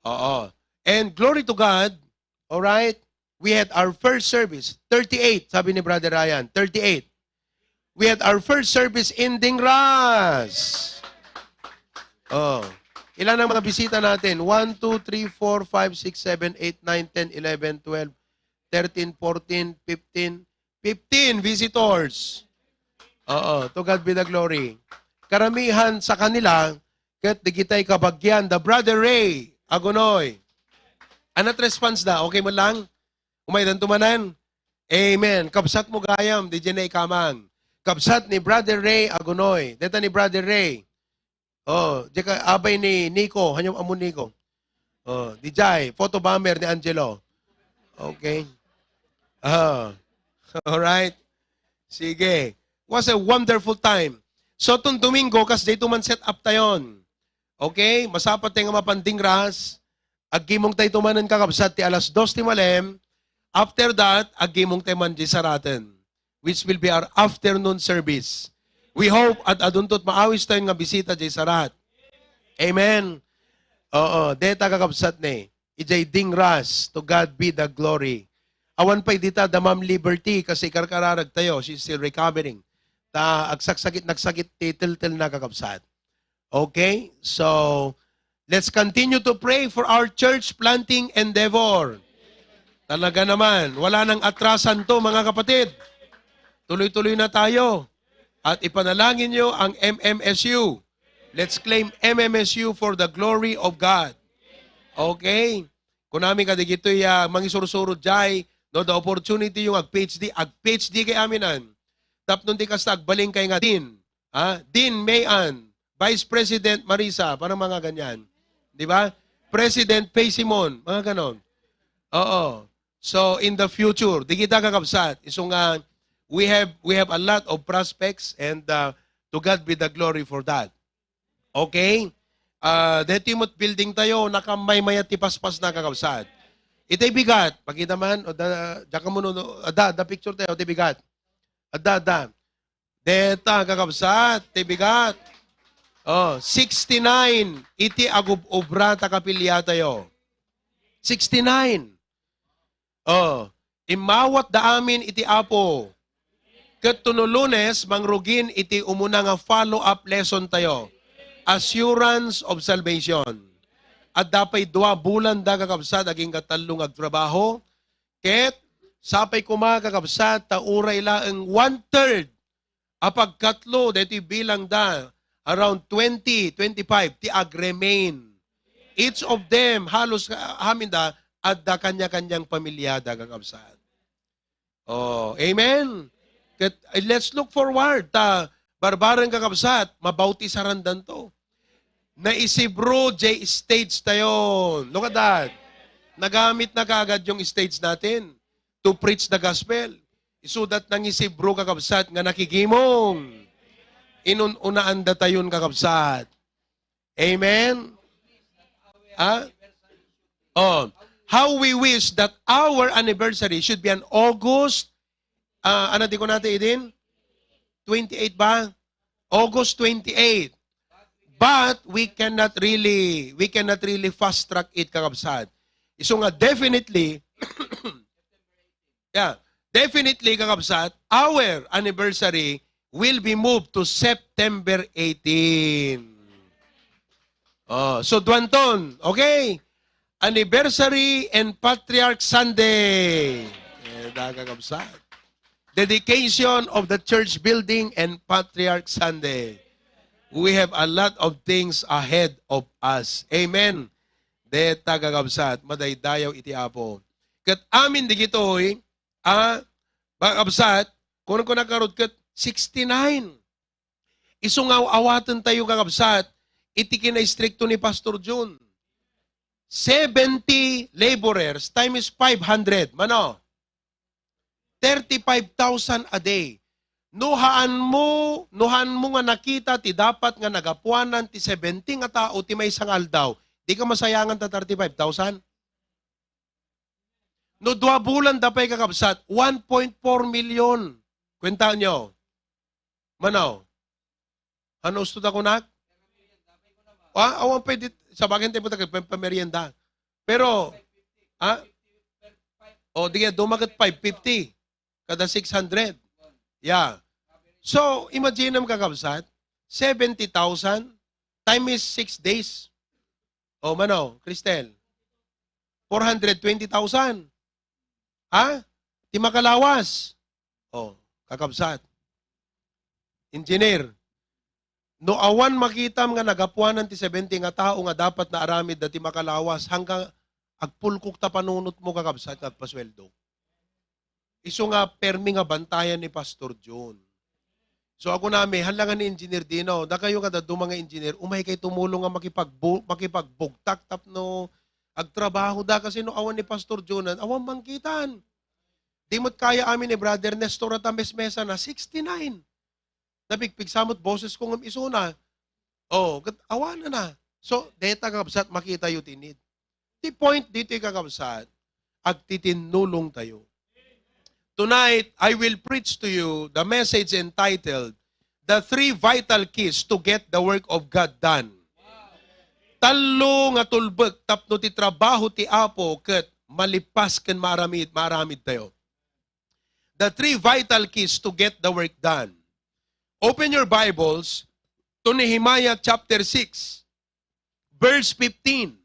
Oo. And glory to God, all right? We had our first service, thirty-eight, sabi ni Brother Ryan, thirty-eight. We had our first service in Dingras. Oh. Ilan ang mga bisita natin? One, two, three, four, five, six, seven, eight, nine, ten, eleven, twelve, thirteen, fourteen, fifteen. Fifteen visitors. Oo, to God be the glory. Karamihan sa kanila, ket digitay kabagian, the Brother Ray Agunoy. Anat response da? Okay mo lang? Umay dan tumanan? Amen. Kabsat mo gayam, di dyan na ikamang. Kabsat ni Brother Ray Agunoy. Deta ni Brother Ray. Oh, di ka abay ni Nico. Hanyam amo Nico. Oh, di jay. Photo bomber ni Angelo. Okay. Ah. All right. Sige. Was a wonderful time. So, tun Domingo, kas day tuman set up tayon. Okay? Masapat tayo nga mapandingras. Aggimong tayo tumanan kakabsat ti alas dos ti malem. After that, aggimong tayo man di Saraten, which will be our afternoon service. We hope at aduntot maawis tayo nga bisita di Sarat. Amen. Oo, deta kakabsat ni. Ijay dingras, to God be the glory. Awan pay dita da Ma'am Liberty kasi karkararag tayo. She's still recovering. Ta agsaksakit, nagsakit, titiltil na kakabsat. Okay? So, let's continue to pray for our church planting endeavor. Talaga naman, wala nang atrasan to, mga kapatid. Tuloy-tuloy na tayo. At ipanalangin nyo ang M M S U. Let's claim M M S U for the glory of God. Okay? Kunami kadigitoy, ah, mangisursurod jay, no, the opportunity yung ag-P H D, ag-P H D kay aminan. Tapno di kasta agbalin kay nga din. Ah, Dean Mayan, Vice President Marisa, parang mga ganyan. Di ba? President Faye Simon, mga ganon. Oo. So, in the future, di kita kakabsat. Isu nga, we have, we have a lot of prospects and uh, to God be the glory for that. Okay? Ah, deti met building tayo, nakamay-mayat ti paspas na kakabsat. Itay bigat, pakita man, o da, diyan ka muna, no? Ada, da picture tayo, itay bigat. Ada, ada. Deta, kakabsat, ti bigat. Oh, sixty-nine, iti agub-obra ta kapilya tayo. Sixty-nine. Oh, immawat da amin iti Apo. Ket tuno Lunes, mangrugin iti umuna nga follow-up lesson tayo. Assurance of salvation. Adda pay dua bulan da kakabsat agingga tallo nga agtrabaho. Ket sapay koma kakabsat ta uray laeng one-third a pagkatlo daytoy bilang da, around twenty, twenty-five ti agremain. Each of them, halos, ah, amin da, adda kanya-kanyang pamilyada, kakabsat. Oh, amen? Ket, eh, let's look forward ta barbareng, kakabsat, mabautisarandanto. Naisibro jay stage tayo. Look at that. Nagamit na kaagad yung stage natin to preach the gospel. Isudat nangisibro, kakabsat, nga nakigimong. Inun-unaan datayon, kakabsat. Amen? Ah? Oh. How we wish that our anniversary should be an August, ah, ano di ko natin, Idin? Twenty-eight ba? August twenty-eight. But we cannot really, we cannot really fast track it, kakabsat. Isu nga, definitely, yeah, definitely, kakabsat, our anniversary will be moved to September eighteen. Oh, so, duanton, okay? Anniversary and Patriarch Sunday. Eh, da, kakabsat. Dedication of the church building and Patriarch Sunday. We have a lot of things ahead of us. Amen. Deta, kakabsat, madaydayaw iti Apo. Ket amin digitoy, a, kakabsat, kuno ko nakarod ket sixty-nine. Isu nga aw-awaten tayo, kakabsat, iti kinaistrikto ni Pastor Jun. Seventy laborers times five hundred, mano? Thirty-five thousand a day. No haan mo, no haan mo nga nakita ti dapat nga nagapuanan ti seventy nga tao ti maysa nga aldaw, di ka masayangan ta thirty-five thousand? No dua bulan da pay, kakabsat, one point four million. Kwentaenyo. Manaw. Ano gusto ta kunak? Ah, awan pay dit, sa bagay tayo punta kay pam-, pamerienda. Pero, ah? O, di kaya dumagat five fifty. Kada six hundred. Yeah. So, imagine mo, kakabsat, seventy thousand times six days. O, mano, Cristel? Four hundred twenty thousand. Ha? Ti makalawas. O, kakabsat. Engineer, no awan makitam nga nagapuanan ti seventy nga tao nga dapat naaramid da ti makalawas, hanggang agpulkok ta panunot mo, kakabsat, nga agpasueldo. Isu nga permi nga bantayan ni Pastor Jun. So, ako nami, halangan ni Engineer Dino, dakayo nga dadduma nga engineer, umay kay tumulong nga makipagbu-, makipagbugtak tapno agtrabaho da kasi no awan ni Pastor Jun, awan mangkitan. Di mo't kaya amin ni Brother Nestor at a mesmesa na sixty-nine. Napigpigsa mo't boses ko ngem isuna. O, ket awanen na. So, deta, kakabsat, makita yu ti need. Ti point ditoy, kakabsat, agtitinnulong tayo. Tonight, I will preach to you the message entitled The Three Vital Keys to Get the Work of God Done. Tallo nga tulbek tapno ti trabaho ti Apo ket malipas ken maaramid, maaramid tayo. The three vital keys to get the work done. Open your Bibles to Nehemiah chapter six, verse fifteen.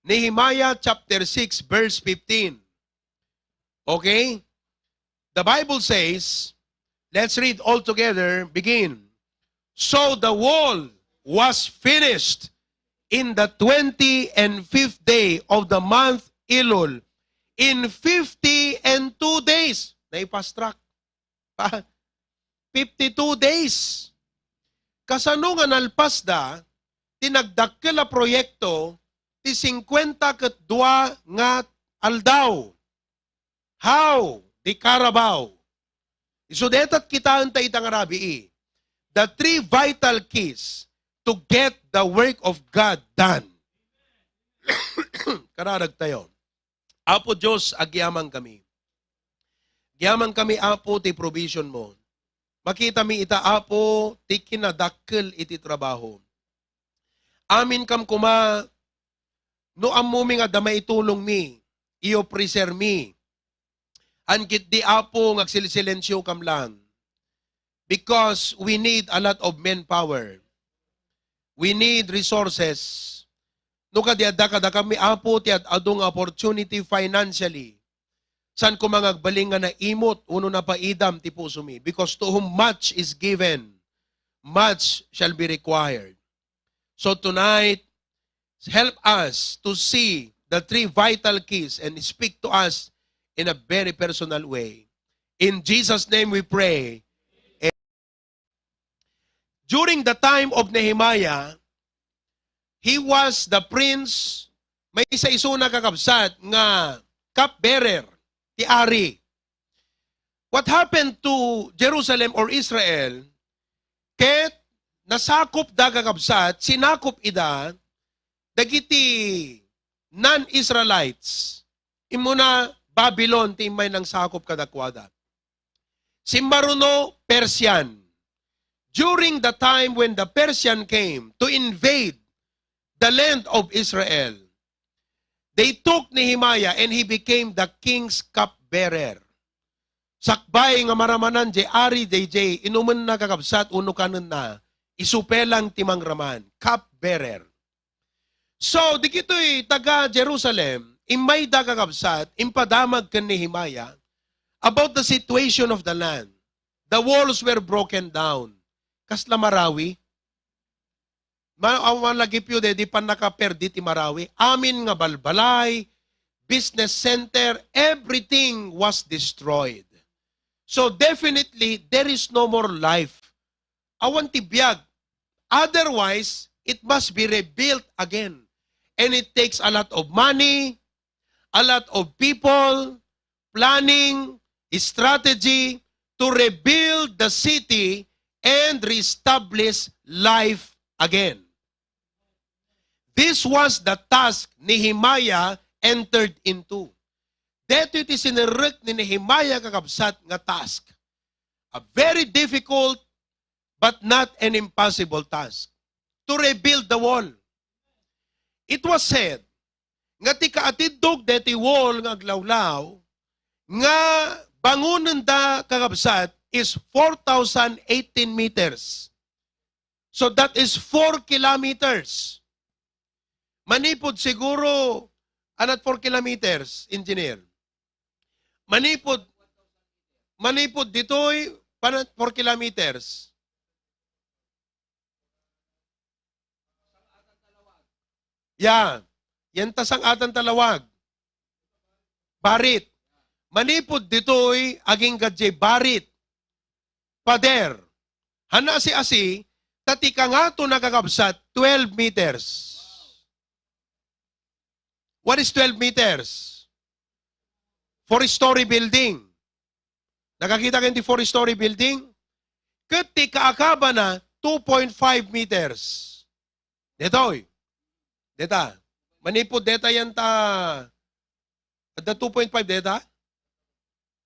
Nehemiah chapter six, verse fifteen. Okay? The Bible says, let's read all together, begin. So the wall was finished in the twenty and fifth day of the month Elul, in fifty and two days. Nai-fast track. Pa, fifty-two days. Kasano nga nalpasda ti nagdakkel a proyekto ti singkuenta ket dua nga aldaw? How? Di karabaw. Isu dayta kitaen ta ita nga rabii. The three vital keys to get the work of God done. Kararag tayo. Apo Dios, agyamankami. Agyamankami, Apo, ti provision mo. Makitami ita, Apo, ti kinadakkel iti trabaho. Aminkam koma no ammomi nga adda maitulongmi, iyo presermi. Haan ketdi, Apo, nga agsilsilensiokam lang. Because we need a lot of manpower. We need resources. No kadi adda kadakami, Apo, ti ad-adu nga opportunity financially, saan koma nga agbalin nga naimot wenno napaidam ti pusomi. Because to whom much is given, much shall be required. So tonight, help us to see the three vital keys and speak to us in a very personal way. In Jesus' name we pray. During the time of Nehemiah, he was the prince, maysa isuna, kakabsat, nga cupbearer ti ari. What happened to Jerusalem or Israel? Ket nasakopda, kakabsat, sinakop ida dagiti non-Israelites. Immuna, Babilon ti immay nangsakop kadakuada. Simmaruno, Persian. During the time when the Persian came to invade the land of Israel, they took Nehemiah and he became the king's cupbearer. Sakbay nga maramanan jay ari dayjay inumenna, kakabsat, wenno kanenna, isu pay lang ti mangraman, cupbearer. So, dagitoy taga-Jerusalem, immayda, kakabsat, impadamag ken Nehemiah about the situation of the land. The walls were broken down. Kasla Marawi? Ma-, awan lagi pay daydi pannakaperdi ti Marawi. Amin nga balbalay, business center, everything was destroyed. So definitely, there is no more life. Awan ti biag. Otherwise, it must be rebuilt again. And it takes a lot of money, a lot of people, planning, strategy to rebuild the city and reestablish life again. This was the task Nehemiah entered into. Daytoy ti sinerrek ni Nehemiah, kakabsat, nga task. A very difficult but not an impossible task to rebuild the wall. It was said nga ti kaatiddog deti wall nga aglawlaw nga bangonenda, kakabsat, is four thousand eighteen meters. So that is four kilometers. Manipud siguro, anat four kilometers, engineer? Manipud, manipud ditoy, panat four kilometers. Ya, yan ta sang-atan ta lawag. Barit. Manipud ditoy, agingga jay barit. Pader. Haan asi-asi, ta ti kangato, kakabsat, twelve meters. What is twelve meters? Four-story building. Nakakita kayo ti four-story building? Ket ti kaakabana, two point five meters. Detoy. Deta. Manipud deta yan ta. Adda two point five deta.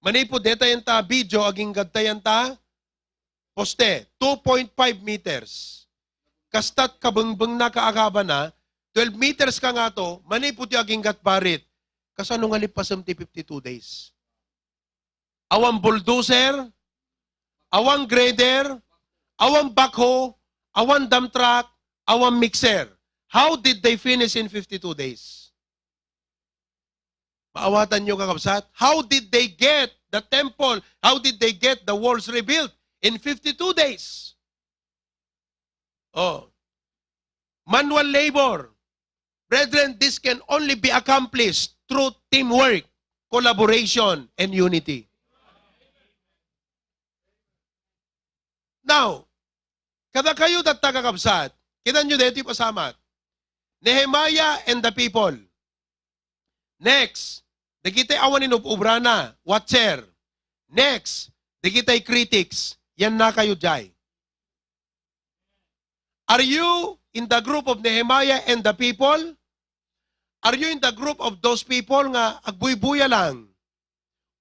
Manipud deta yan ta video, agingga ta yan ta poste. Two point five meters. Kastat kabengbengna, kaakabana, twelve meters kangato, manipud ti aginggat barit. Kasano nga lipasem ti fifty-two days? Awan bulldozer, awan grader, awan backhoe, awan dump truck, awan mixer. How did they finish in fifty-two days? Maawatan nyo, kakabsat? How did they get the temple? How did they get the walls rebuilt in fifty-two days? Oh. Manual labor. Brethren, this can only be accomplished through teamwork, collaboration, and unity. Now, Kadakayo tatta, kakabsat, kitanyo daytoy pasamak. Nehemiah and the people. Next, dagiti awan inub-ubrana, watcher. Next, dagiti critics, yannakayo diay. Are you in the group of Nehemiah and the people? Are you in the group of those people nga agbuybuya lang?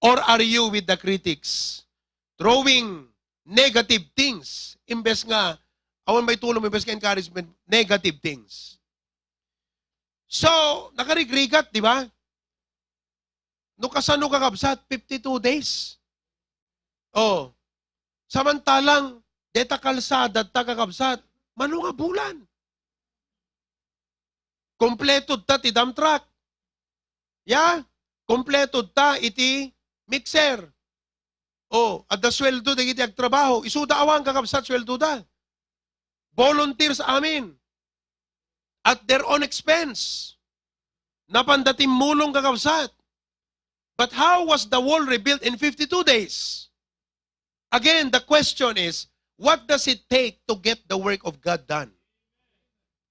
Or are you with the critics? Throwing negative things. Imbes nga, awan may tulong, imbes nga encouragement, negative things. So, nakarigrigat, di ba? No kasano, kakabsat, fifty-two days. Oh. Samantalang, deta kalsada ta, kakabsat, mano nga bulan. Kompleto ta ti dump truck. Ya, kompleto ta iti mixer. Oh, adda sueldo dagiti agtrabaho. Isuda awan, kakabsat, sueldo da. Volunteers amin. At their own expense. Napanda timmulong, kakabsat. But how was the wall rebuilt in fifty-two days? Again, the question is, what does it take to get the work of God done?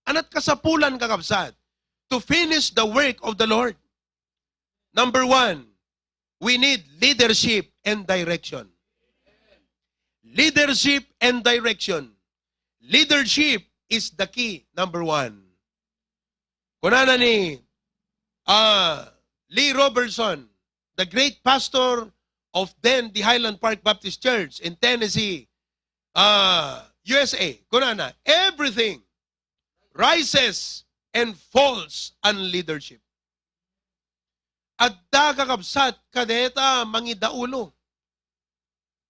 Anat kasapulan, kakabsat, to finish the work of the Lord? Number one, we need leadership and direction. Leadership and direction. Leadership is the key, number one. Kunana ni, ah, Lee Roberson, the great pastor of then the Highland Park Baptist Church in Tennessee, ah, U S A. Kunana, "Everything rises and falls on leadership." Adda, kakabsat, kadeta mangidaulo.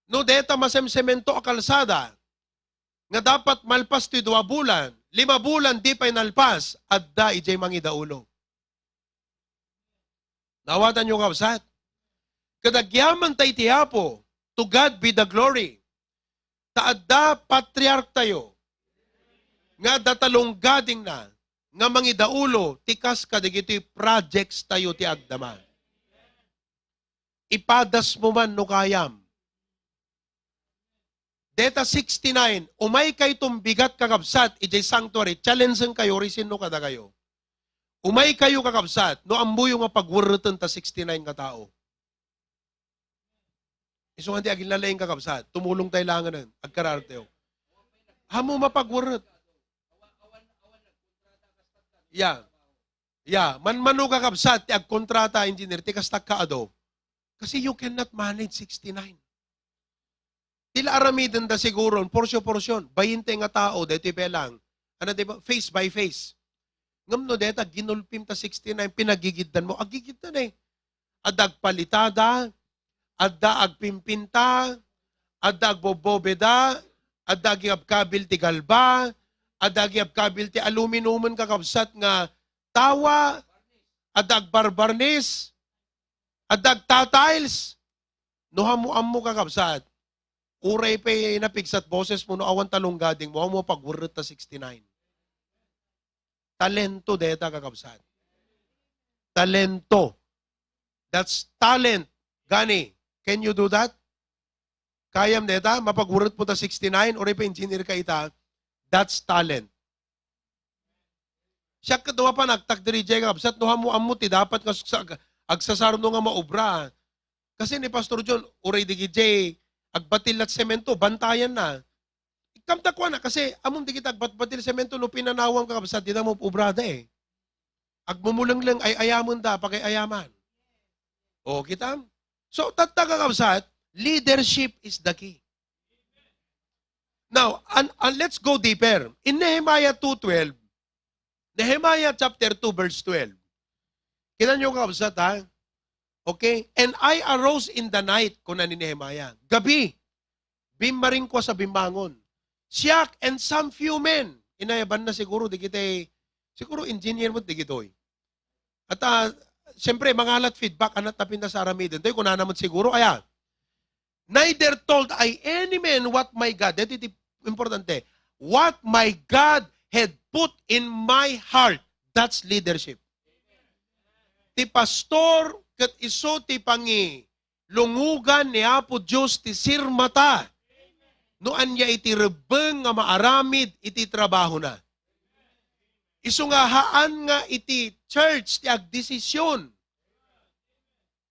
No deta masemsemento a kalsada, nga dapat malpas ti dua bulan, lima bulan di pay nalpas, adda idiay mangidaulo. Nawatanyo, kabsat? Ket agyaman ta iti Apo, to God be the glory. Ta adda patriarktayo, nga adda talonggadingna, nga mangidaulo ti kas kadagitoy projects tayo ti agdama. Ipadasmo man no kayam. Deta sixty-nine, umaykayton bigat, kakabsat, idiay sanctuary, challengeng kayo, uray sinno kadakayo. Umaykayo, kakabsat, no ammoyo nga pagwerreten ta sixty-nine nga tao. Isu nga ti aginlalaing, kakabsat, tumulong tayo langanen, agkarartew. Ammo mapagwerret. Ya. Ya, manmano, kakabsat, ti agkontrata, engineer, ti kasta kaado. Kasi you cannot manage sixty-nine. Ti la aramidenda siguro, porsyon-porsyon, bainte nga tao, daytoy pay lang. Ano, di ba? Face by face. Ngem no deta, ginulpim ta sixty-nine, pinagigiddan mo, agigiddan eh. Adda agpalitada, adda agpimpinta, adda agbobobeda, adda agigabkabil ti galba, adda agigabkabil ti aluminumen, kakabsat, nga tawa, adda agbarbarnis, adda agtatiles. No ammo-ammo, kakabsat, uray pay napigsat bosesmo, no awan talonggadingmo, ammo pagwerret ta sixty-nine. Talento deta, kakabsat. Talento. That's talent. Gani, can you do that? Kayam deta, mapagwerret mo ta sixty-nine, uray pay engineer ka ita, that's talent. Siak ket dumapan agtak diri, jay, kabsat, no ammo-ammo ti dapat nga sa-, agsasarno nga maobra. Kasi ni Pastor John, uray digidiay agbatil lat semento, bantayan na. Ikkamta kuana, kasi ammom dagiti agbatbatil semento, no pinanawam, kakabsat, dida mo obrada eh. Agmumulengleng, ay-ayamen da, pagay-ayaman. O, kitam? So, tatta, kakabsat, leadership is the key. Now, and, and let's go deeper. In Nehemiah two twelve, Nehemiah chapter two, verse twelve. Kita niyo, kakabsat, ha? Okay? "And I arose in the night," kuna ni Nehemiah. Gabi, bimmaring ko sa bimmangon. "Siak and some few men." Inayaban na siguro, di kita, siguro engineer mo, di kitoy. At, ah, siyempre, mangalat feedback, anat na pinta sa aramiden. Toy, kunana met siguro, aya, "Neither told I any man what my God," dito iti importante, "what my God had put in my heart." That's leadership. Ti pastor, ket isu ti pangilungogan ni Apo Dios ti sirmata. no ania iti rebbeng nga maaramid iti trabahona. Isu nga haan nga iti church ti agdesisyon.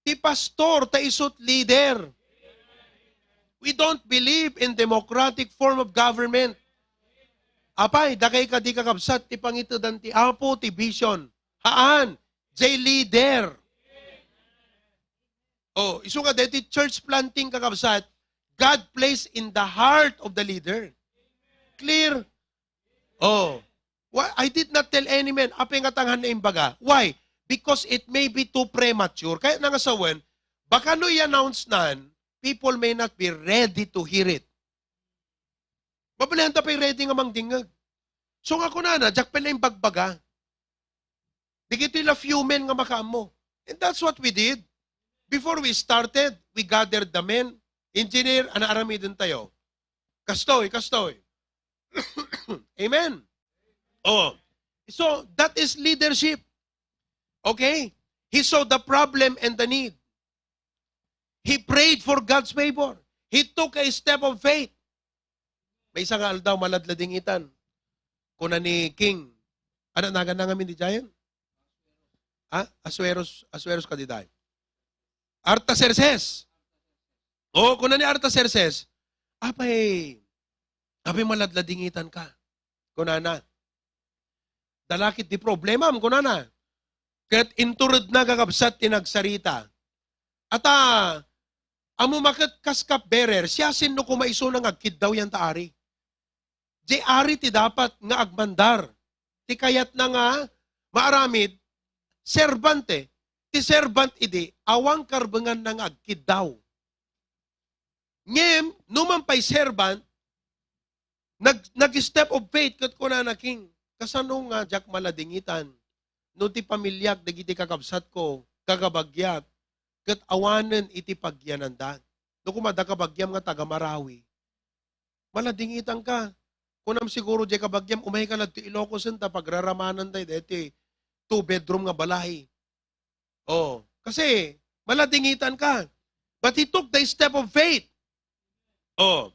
Ti pastor, ta isut leader. We don't believe in democratic form of government. Apay, dakay kadi kakabsat ti pangitedan ti Apo, ti vision. Haan, jay leader. Oh, isu nga deti church planting kakabsat, God placed in the heart of the leader. Clear? Oh. Why, I did not tell any man, apay nga tangan na imbaga. Why? Because it may be too premature. Kaya nangasawen, baka no i-announce nan, people may not be ready to hear it. Mabalian ta pay ready nga mangdingeg. So nga kunana, diak pay naimbagbaga. Dagitoy la few men nga makaammo. And that's what we did. Before we started, we gathered the men, engineer, ana aramiden tayo. Kastoy, kastoy. Amen. Oh. So, that is leadership. Okay? He saw the problem and the need. He prayed for God's favor. He took a step of faith. Maysa nga aldaw, maladladingitan. Kuna ni King, ano, nagan na ngamin di Giant? Ha? Asueros, Asueros ka di tayo. Artaxerxes. O, kuna ni Artaxerxes, apay, apay maladladingitan ka. Kunana, dalakit di problemam, kunana. Ket intured na kakabsat ti nagsarita. Ata, ammo maket kas cupbearer, siasino koma isuna nga agkiddaw yan ta ari? Di ari ti dapat nga agmandar. Ti kayatna nga maaramid, serbante. Ti servant idi, awan karbenganna nga agkiddaw. Ngem, numan pay servant, nag-, nag-step of faith ket kunana, King, kasano nga diak maladingitan no ti pamiliak dagiti kakabsatko, kakabagiak, ket awanen iti pagyananda? No koma adda kabagiam nga taga Marawi, maladingitan ka. Kunam siguro diay kabagiam, umay ka ladto Ilocos ta pagraramanan tayo deti two bedroom nga balay. Oh, kasi maladingitan ka. But he took the step of faith. Oh,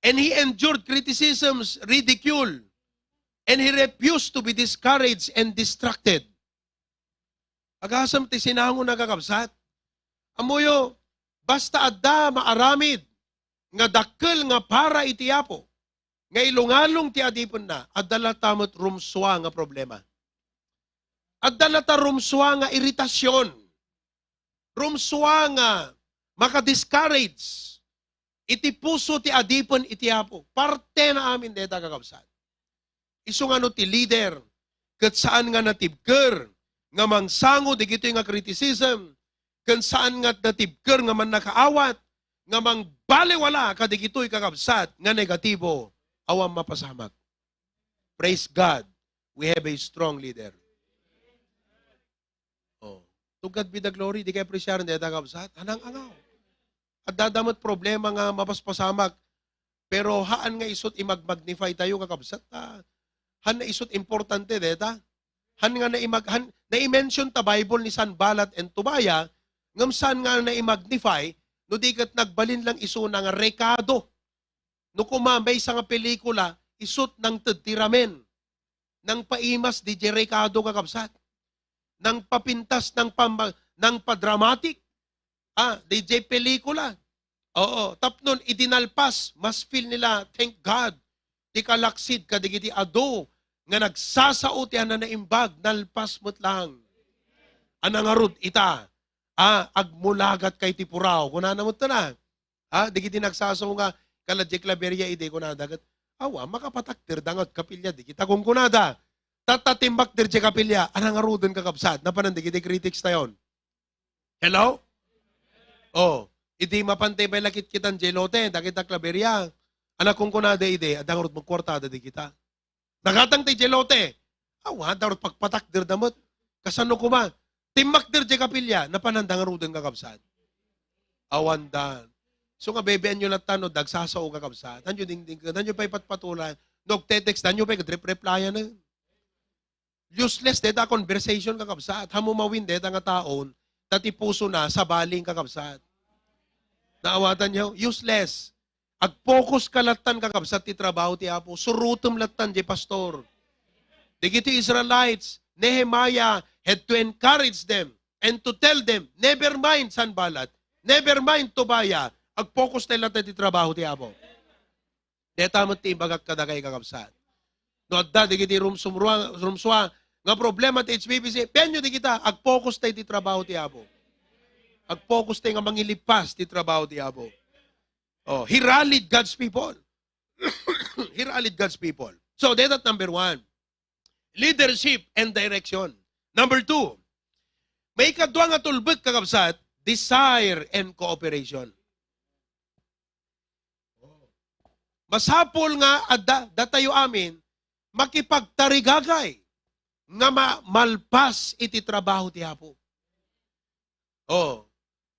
and he endured criticisms, ridicule, and he refused to be discouraged and distracted. Agasem ti sinango na, kakabsat. Ammoyo, basta adda maaramid nga dakkel nga para iti Apo, nga ilungalong ti adipenna, adda latta met rumsua nga problema. Adda latta rumsua nga iritasion. Rumsua nga maka-discourage iti puso ti adipen iti Apo. Parte na amin dayta, kakabsat. Isu nga no ti leader, ket saan nga natibker nga mangsango dagitoy nga criticism, ken saan nga natibker nga mannakaawat, nga mangbaliwala kadagitoy, kakabsat, nga negatibo, awan mapasamak. Praise God, we have a strong leader. Oh. To God be the glory, di kay apresiar dayta, kakabsat? Anang angaw. Adda met problema nga mapaspasamak, pero haan nga isut imag-magnify tayo, kakabsat, ta haan nga isut importante dayta. Haan nga naimag-, haan, nai-mention ta Bible ni Sanballat and Tobiah, ngem saan nga nai-magnify, no di ket nagbalin lang isuna nga rekado. No koma, maysa nga pelikula, isut nangted ti ramen. Nangpaimas diay rekado, kakabsat. Nangpapintas, nangpama-, nangpadramatic. Ah, diay pelikula. Oo, tapno idi nalpas, mas feel nila, thank God, ti kalaksid kadagiti adu nga nagsasao ti ananaimbag, nalpas met lang. Anangarud ita, ah, agmulagat kay ti puraw. Kunana met na. Ha? Dagiti nagsasao nga kala diay Claveria idi kunada ket, awa, makapatakder da nga agkapilya dagita kunkunada. Tatta timmakder diay kapilya, anangaruden, kakabsat, napanan dagiti critics tayon. Hello? Oh, idi mapan ti pay lakitkitan diay lote, dagita Claveria, anak kunkunada idi, adda ngarud magkuartada dagita. Nagatang ti diay lote. Awan, darut pagpatakder da met. Kasano koma? Timmakder diay kapilya, napanan da ngaruden, kakabsat. Awan da. So nga, bebean nyo latta no dagsasao, kakabsat. Hanyo dingding, hanyo pay patpatulan. No agte-text, hanyo pay kadrep-replyan na. Useless deta conversation, kakabsat. Hamo mawin deta nga taon, ta ti puso na, sabaling, kakabsat. Naawatan nyo? Useless. Agpokus ka lattan, kakabsat, ti trabaho ti Apo. Surutem lattan, di pastor. Dagiti Israelites, Nehemiah had to encourage them and to tell them, "Never mind, Sanballat. Never mind, Tobiah. Agpokus tayo lattan ti trabaho ti Apo." Deta met ti ibagak kadakay, kakabsat. No adda dagiti rumsumrua-, rumsua nga problema ti H B B C, pianyo di kita, agpokus tayo ti trabaho ti Apo. Agpokus tayo nga mangilipas ti trabaho ti Apo. Oh, he rallied God's people. He rallied God's people. So, that number one. Leadership and direction. Number two, may kadua nga tulbek, kakabsat, desire and cooperation. Masapul nga adda, datayo amin, makipagtarigagay nga ma-, malpas iti trabaho ti Apo. Oh.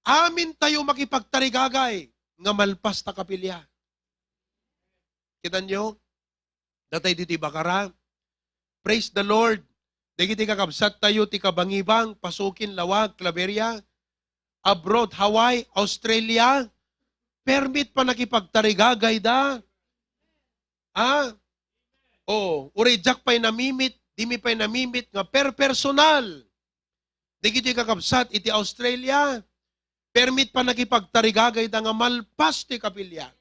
Amin tayo makipagtarigagay nga malpas ta kapilya. Kita nyo? Datay ditoy Bacara. Praise the Lord. Dagiti kakabsat tayo ti Kabangibang, Pasukin, Laoag, Claveria, abroad, Hawaii, Australia, permit pay nakipagtarigagayda. Ah? Oh, uray diak pay namimit, dimi pay namimit nga per personal. Dagiti kakabsat iti Australia, permit pay nakipagtarigagayda nga malpas ti kapilya.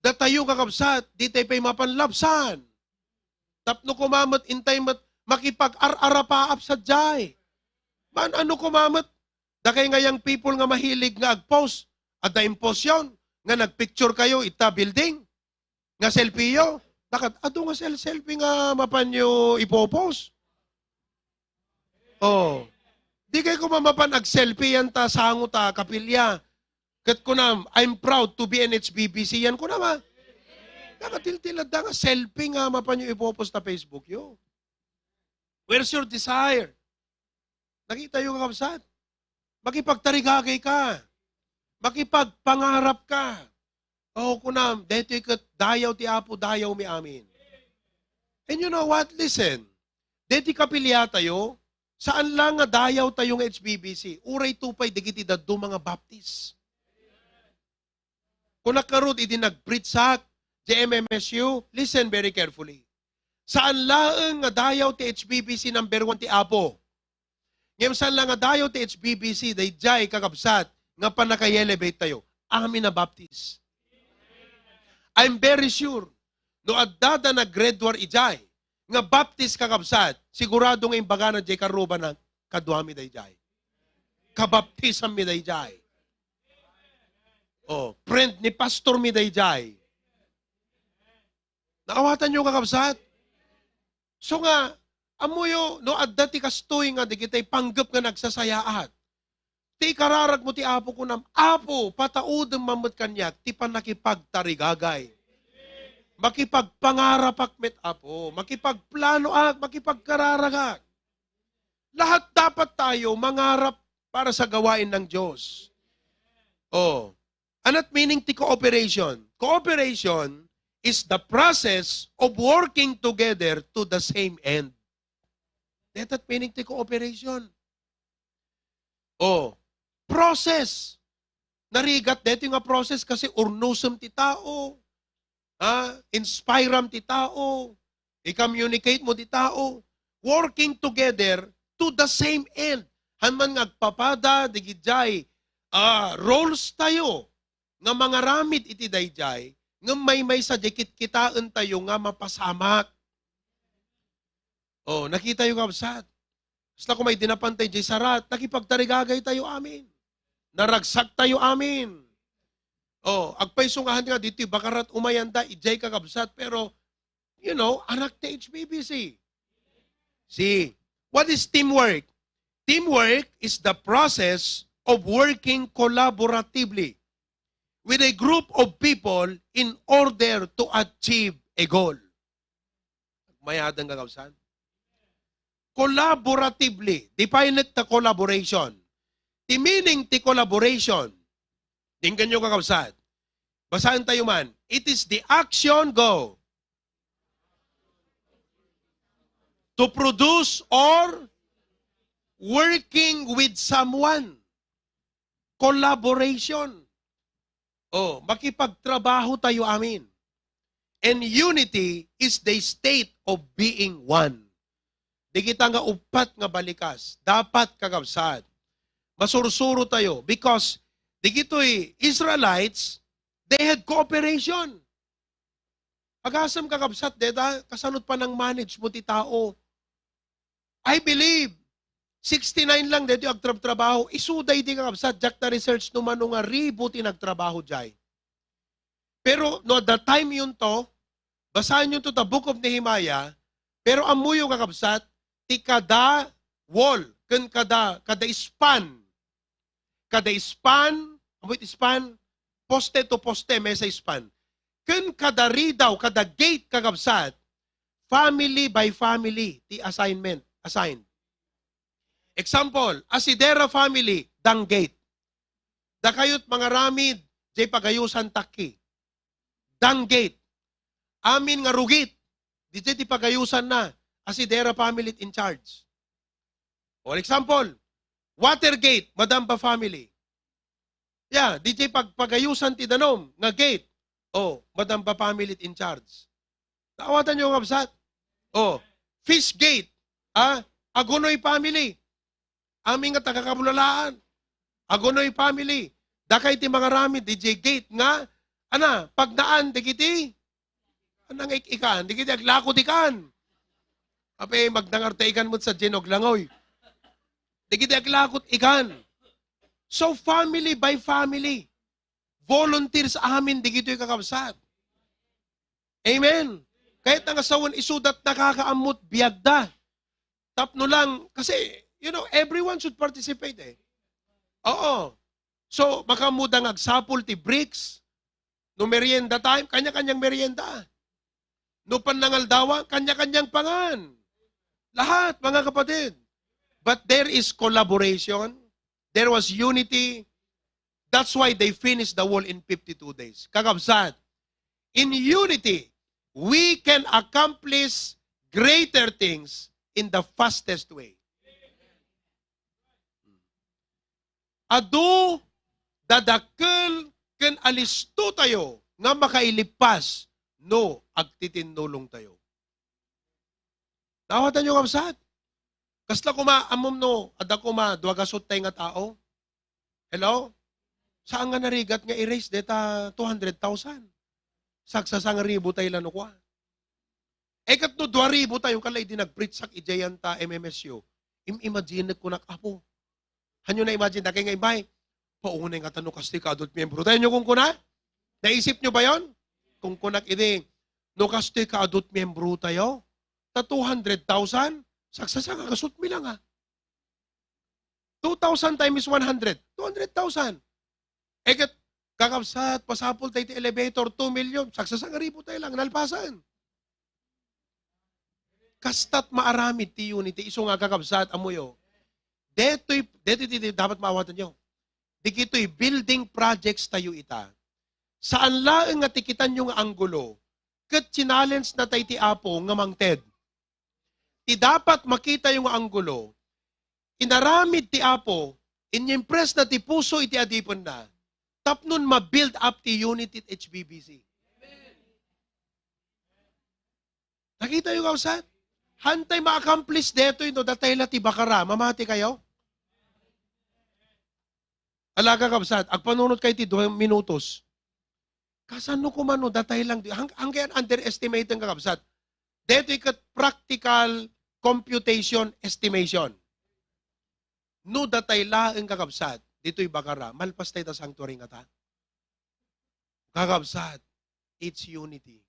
Datayo, kakabsat, ditay pay mapan lapsan. Tapno koma met, intay met makipag-ar-arapaap sadiay. Maan-ano koma met, dakay nga young people nga mahilig nga ag-post, adda imposiyon nga nagpicture kayo ita building, nga selfie yo. Dakat, adu nga sel-, selfie nga mapan yo ipo-post. Oh. Di kay koma mapan ag-selfie yan ta sango ta kapilya. Ket kunam, "I'm proud to be an H B B C." Yan kunam, ah. Nakatiltilad da nga selfie nga mapan yo ipo-post ta Facebook yo. Where's your desire? Nakita yo, kakabsat? Makipagtarigagay ka. Makipagpangarap ka. O, kunam, daytoy ket dayaw ti Apo, dayawmi amin. And you know what? Listen. Daytoy kapiliatayo, saan lang nga dayawtayo nga H B B C. Uray to pay dagiti dadduma nga Baptist. Kunak ngarud idi nag-preachak, J M M S U, listen very carefully. Saan laeng nga dayaw ti H B B C number one ti Apo. Ngem saan la nga dayaw ti H B B C, daydiay, kakabsat, nga pannaka-elevate tayo. Amin a Baptist. I'm very sure, no adda da naggraduar idiay, nga Baptist, kakabsat, sigurado nga imbagana diay karrubana, "Kaduami daydiay. Kabaptisanmi daydiay. Oh, friend ni pastor mi daydiay." Naawatan yo, kakabsat? So nga, ammoyo, no adda ti kastoy nga dagiti panggep nga nagsasayaat, ti ikararag mo ti Apo, kunam, "Apo, pataudem man met kaniak ti pannakipagtarigagay. Makipagpangarapak met, Apo. Makipagplanoak, makipagkararagak." Lahat dapat tayo mangarap para sa gawain ng Diyos. Oh. Anat meaning ti cooperation? Cooperation is the process of working together to the same end. Dayta meaning ti cooperation. Oh, process. Narigat daytoy nga process kasi urnosem ti tao, ha? Inspiram ti tao, i-communicate mo ti tao, working together to the same end. Haan man nga agpapada digidiay, ah, roles tayo nga mangaramid iti daydiay, ngem maymaysa diay kitkitaen tayo nga mapasamak. Oh, nakita yo, kabsat? Basta koma idi napan tayo diay sarat, nakipagtarigagay tayo amin. Naragsak tayo amin. Oh, agpayso nga ditoy Bacarat umayanda, idiay, kakabsat, pero, you know, anak ti H B B C. See, what is teamwork? Teamwork is the process of working collaboratively with a group of people in order to achieve a goal. Mayat nga, kakabsat. Collaboratively. Define it, the collaboration. Ti meaning ti collaboration. Denggen yo, kakabsat. Basaen tayo man. It is the action, go, to produce or working with someone. Collaboration. Oh, makipagtrabaho tayo amin. And unity is the state of being one. Di kita nga uppat nga balikas. Dapat, kakabsat, masursuro tayo because digitoy Israelites, they had cooperation. Agasem, kakabsat, deta, kasanot panang-manage mo ti tao. I believe, sixty-nine lang deti agtrabtrabaho. Isuda iti, kakabsat, diak na-research no mano nga ribu ti nagtrabaho jay. Pero no adda time yunto, basaen yunto ta Book of Nehemiah, pero ammoyo, kakabsat, ti kada wall, ken kada, kada span, kada span, ammo iti span, poste to poste, mesa span. Ken kada ridaw, kada gate, kakabsat, family by family ti assignment, assigned. Example, Asidera family, dang gate. Dakayot mangaramid, jay pagayusan takki. Dang gate. Amin nga rugit, di jay ti pagayusan na, Asidera family in charge. For example, Watergate, Madamba family. Yeah, di jay pagpagayusan ti danum nga gate. Oh, Madamba family in charge. Naawatan yo, kabsat? Oh, Fish Gate, ah, Agunoy family. Amin nga taga-Kabulalaan. Agunoy family. Dakay ti mangaramid, D J Gate nga, ana, pagnaan, dagiti, anang ik-ikan, dagiti aglako ti kan. Apay, magnangar ta ikan met sa Jenoglangoy. Dagiti aglako ti kan. So, family by family. Volunteers amin, dagitoy kakabsat. Amen. Kayat nga sawen isudat nakakaammot biagda. Tapno lang, kasi, you know, everyone should participate eh. Oo. So, makaammoda nga agsapul ti breaks. No merienda time, kanya-kanyang merienda. No pannangaldawan, kanya-kanyang pangan. Lahat, mga kapatid. But there is collaboration. There was unity. That's why they finished the wall in fifty-two days. Kakabsat, in unity, we can accomplish greater things in the fastest way. Adu, dadakkel, ken alisto tayo nga makailipas no agtitinnulong tayo. Naawatan yo, kabsat? Kasla koma, ammom no, adda koma, dua gasut tay nga tao? Hello? Saan nga narigat nga i-raise deta two hundred thousand? Sagsasangribu tay la no kua. Eh, ket no dua ribu tayo, kala idi nag-preach sak idiay anta M M S U. Im-, imagine kunak, Apo. Hanyo na-imagine, dakay nga imbay, paunay nga tano kastoy ka adult member tayo. Nyo kung kuna? Naisip nyo ba yon? Kung kunak idi, no kastoy ka adult member tayo, ta two hundred thousand, sagsasanga gasut mi lang, ah. Two thousand times one hundred, two hundred thousand. Eh, ket, kakabsat, pasapul tayo ti elevator, two million, sagsasangribu tayo lang, nalpasan. Kastat maaramid ti unity, isu nga kakabsat, amuyo. Detoy, detoy ti, ti dapat maawatan yo. Digitoy building projects tayo ita. Saan laeng nga ti kitanyo nga anggulo, ket challenge na tayo ti Apo nga mangted. Ti dapat makita yo nga anggulo, inaramid ti Apo, inyimpress na ti puso iti adipenna, tapnon ma-build up ti unity ti H B B C. Nakita yo, kabsat? Hantay ma-accomplish detoy no datay la ti bakara. Mamati kayo? Alaga, kabsat, agpanunot kayo ti dua minutos. Kasano koma no datay lang di, hang-, hanggayan underestimate nga, kabsat. Detoy ket practical computation estimation. No datay laeng, kakabsat, ditoy bakara, malpas tayo ta sanctuary nga ta. Kakabsat, it's unity.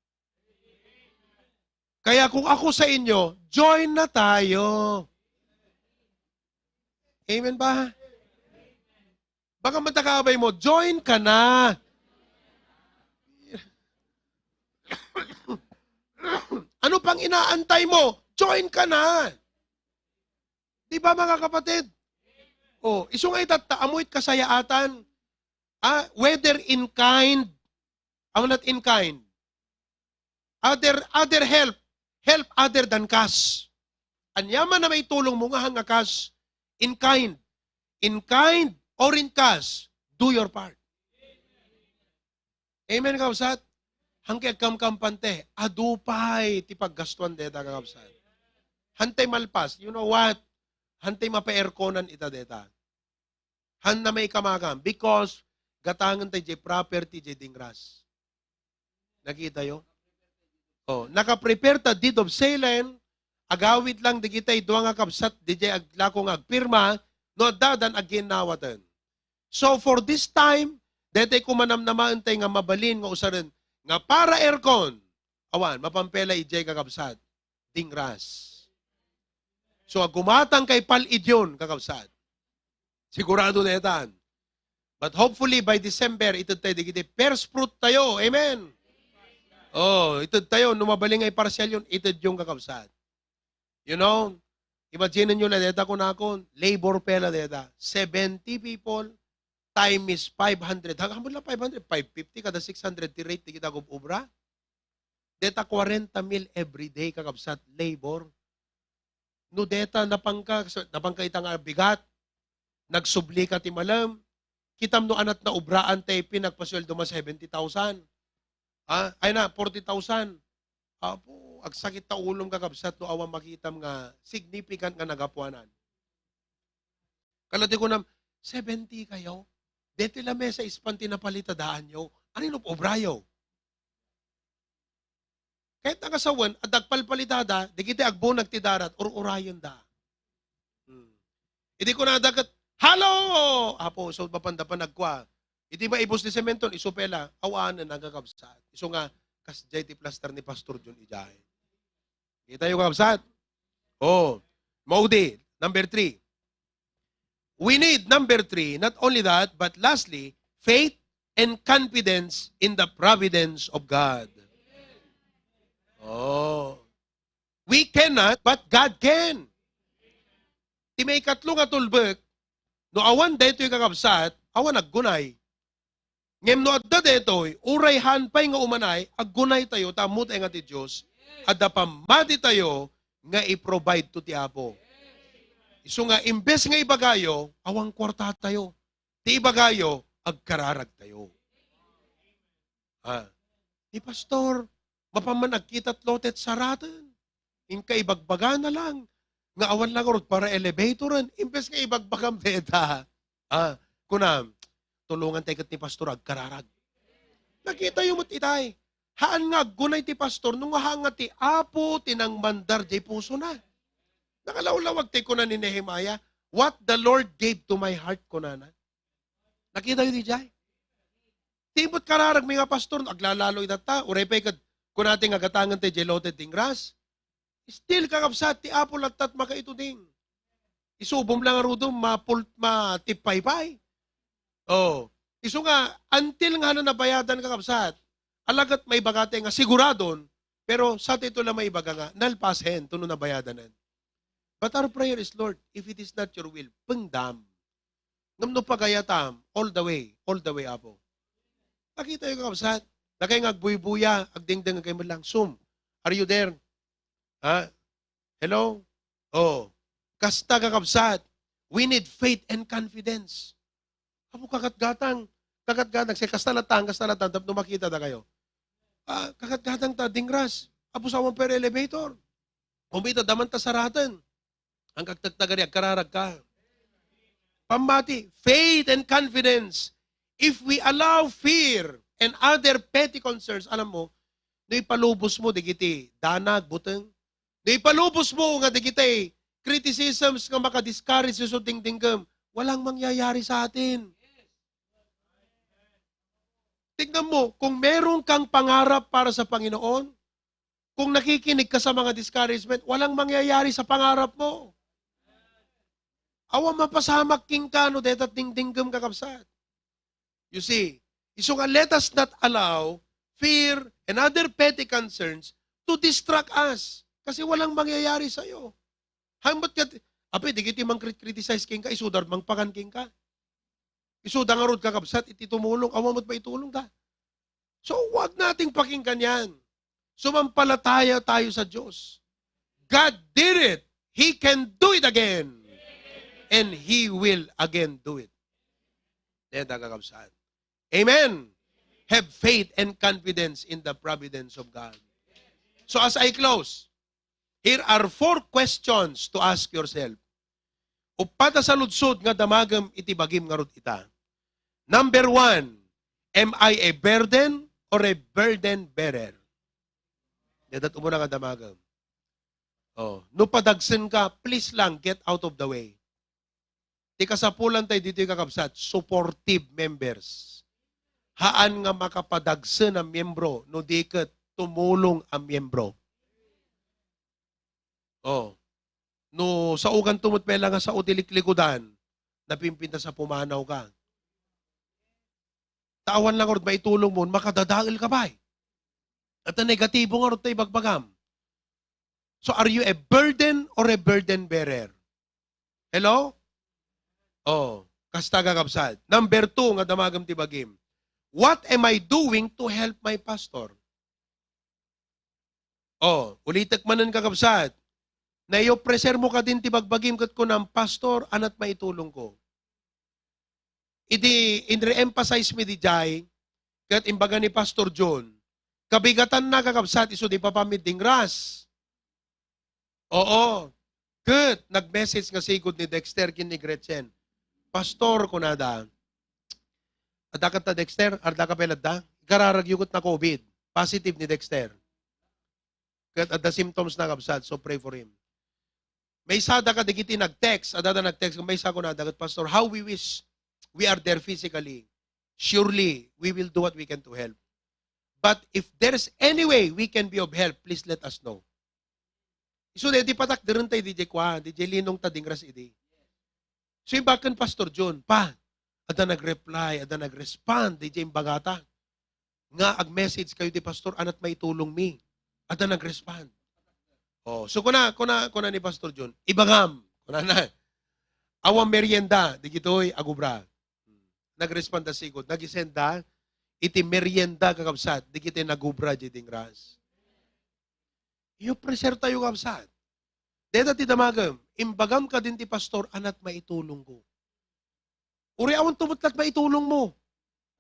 Kaya kung ako sa inyo, join na tayo. Amen ba? Baka matakaabay mo, join ka na. Ano pang inaantay mo? Join ka na. Di ba, mga kapatid? Oh, isu nga itatta, amuit kasayaatan. Ah, whether in kind, I'm not in kind. Other, other help, help other than cash. Ania man a maitulong mo nga, nga cash, in kind. In kind or in cash, do your part. Amen, kakabsat? Hangkay agkamkampante, adu pay ti paggastuan deta, kakabsat. Hantay malpas, you know what? Hantay mapa-airconan ita deta. Hanna maikamagam because gatangen tay jay property jay dingras. Nakitayo? Oh, naka-prepare ta deed of sale, agawid lang digitay dua nga kabsat, dijay aglako nga agpirma, no addadan aginnawaten. So for this time, detay kumanamnamaen tay nga mabalin nga usaren nga para aircon, awan, mapampela ijay kakabsat, dingras. So agumatang kay pal-idyon, kakabsat. Sigurado na itan. But hopefully by December, ited tayo digiti first fruit tayo. Amen. Oh, ited tayo. No mabalin nga iparsyal yun, ited yung kakabsat. You know, imagine nyo na deta kunakon, labor pay la deta. Seventy people times five hundred. Hanggang mo lang five hundred, five fifty, kada six hundred ti rate, ti kita gub-, obra. Deta kwarenta mil everyday, kakabsat, labor. No deta napangka, napangka ita nga bigat, nagsubli ka ti malem, kitam no anat na obraan tay pinagpasueldo mo seventy thousand. Ah, ay na, forty thousand. Apo, agsakit ta ulom kakabsat no awan makitam nga significant nga nagapuanan. Kalati ko nam, seventy kayo? Deti lamesa ispan ti napalitadaanyo. Ano no obrayo? Kahit nga sawen, adda agpalpalitada, digiti agbunag ti darat, ur-urayenda. Hmm. Idi kunada ket, "Halo!" Apo, so mapanda pa nagkua. Idi maibus ti sementon, isu pela, awanen, nagagabsat. Isu nga, kasjay ti plaster ni Pastor John ijay. Kita yo, kabsat? Oh, maudi. Number three. We need, number three, not only that, but lastly, faith and confidence in the providence of God. Oh. We cannot, but God can. Ti maikatlo nga tulbek, no awan daytoy kakabsat, awan aggunay. Ngem no adda daytoy, uray haan pay nga umanay, aggunay tayo, ta ammo tayo nga ti Dios, adda pammati tayo nga i-provide to ti Apo. Isu nga, imbes nga ibagayo, awan kwarta tayo. Ti ibagayo, agkararag tayo. Ah, ni Pastor, mapan man agkita ti lote ti saraten. Inka ibagbagana lang nga awan lang ngarud para elevatoren. Imbes nga ibagbagam deta. Ah, kunam, tulungan tayo ket ni Pastor agkararag. Nakita yo met itay. Haan nga aggunay ti pastor, no nga haan nga ti Apo ti nangmandar jay pusona. Nakalawlawag ti kuna ni Nehemiah, "What the Lord gave to my heart," kunana. Nakita yo di jay? Ti met kararag mi nga pastor, no aglalalo ita ta, uray pay ket kunati nga gatangen ti jay lote ti dingras. Still, kakabsat, ti Apo lattat makaituding. Isubom lang a rudom, mapul-, matipaypay. Oh. Isu nga, until nga na nabayadan, kakabsat, alagat maibaga tayo nga siguradon, pero sa tito lang maibaga nga, nalpasen, tuno nabayadanan. But our prayer is, "Lord, if it is not your will, pengdam." Ngem no pagayatam, all the way, all the way, Apo. Nakita yo, kakabsat? Nakay nga agbuybuya, agdingding kay lang, "Sum, are you there?" Ha? Hello? Oh. Kasta, kakabsat. We need faith and confidence. Apo, kagatgatang. Kagatgatang. Say, "Kasta lattan, kasta lattan," tapno makita da kayo. Ah, kagatgatang ta, dingras. Apo, sawan per elevator. Kumita, daman ta saraten. Ang kagtagtagari, agkararag ka. Pammati, faith and confidence. If we allow fear and other petty concerns, alam mo, no ipalubos mo, digiti danag, buteng. No ipalubos mo nga digitay criticisms nga maka-discourage isu dingdinggem, walang mangyayari sa atin. Tignan mo, kung meron kang pangarap para sa Panginoon, kung nakikinig ka sa mga discouragement, walang mangyayari sa pangarap mo. Awan mapasamak kenka no deta dingdinggem, kakabsat. You see, isu nga, let us not allow fear and other petty concerns to distract us. Kasi walang mangyayari sa'yo. Hambot ka, ape, di kiti mang crit-, criticize kenka, isu da mangpakan kenka. Isu da ngarud, kakabsat, iti tumulong, awan met maitulong da. So, huwag nating pakinggan yan. Sumampalataya tayo sa Diyos. God did it. He can do it again. And He will again do it. Deta, kakabsat. Amen. have faith and confidence in the providence of God. So as I close, here are four questions to ask yourself. Uppat a saludsod nga damagem iti bagim ngarud ita. Number one, am I a burden or a burden bearer? Dayta umuna nga damagem. Oh, no padagsen ka, please lang, get out of the way. Ti kasapulan tayo dito, kakabsat, supportive members. Haan nga makapadagsen a miyembro, no di ket tumulong a miyembro. Oh. No, saugan tumot pela nga sao ti liklikudan, napimpintas a pumanaw ka. Ta awan lang ngarud maitulong mo, makadadael ka pay. At ang negatibo ngarud ta ibagbagam. So are you a burden or a burden bearer? Hello? Oh, kasta, kakabsat. Number two nga damagem ti bagim. What am I doing to help my pastor? Oh, ulitek manen, kakabsat. Naiofreser mo kadin ti bagbagim ket kunam, "Pastor, anat maitulong ko?" Idi inre-emphasize mi dijay, ket imbaga ni Pastor John, kabigatanna, kakabsat, isu di papamit dingras. Oo. Ket nag-message nga sigud ni Dexter ken ni Gretchen. "Pastor," kunada, "adda kanta, Dexter? Adda ka pay ladda? Ikararagyo ket na-COVID. Positive ni Dexter." Ket adda symptoms na, kabsat, so pray for him. Maysa da kadagiti nag-text, adda da nag-text, maysa kunada ket, "Pastor, how we wish we are there physically. Surely, we will do what we can to help. But if there's any way we can be of help, please let us know." Isu daydi patakderen tayo, D J Kwan, D J Linong ta dingras idi. So, ibaken Pastor John, pa, adda nag-reply, adda nag-respond, D J imbagata. Nga ag-message kayo ti Pastor, anat maitulong mi. Adda nag-respond. Oh, so kuna, kuna, kuna ni Pastor John, "Ibagam," kuna na. "Awan merienda, digitoy agubra." Nag-respond da sigud, nag-isenda iti merienda, kakabsat, digiti nagubra di dingras. Iofreser tayo, kabsat. Deta ti damagem, imbagam kadin ti pastor, anat maitulong ko. Uri awan tumutlat maitulong mo.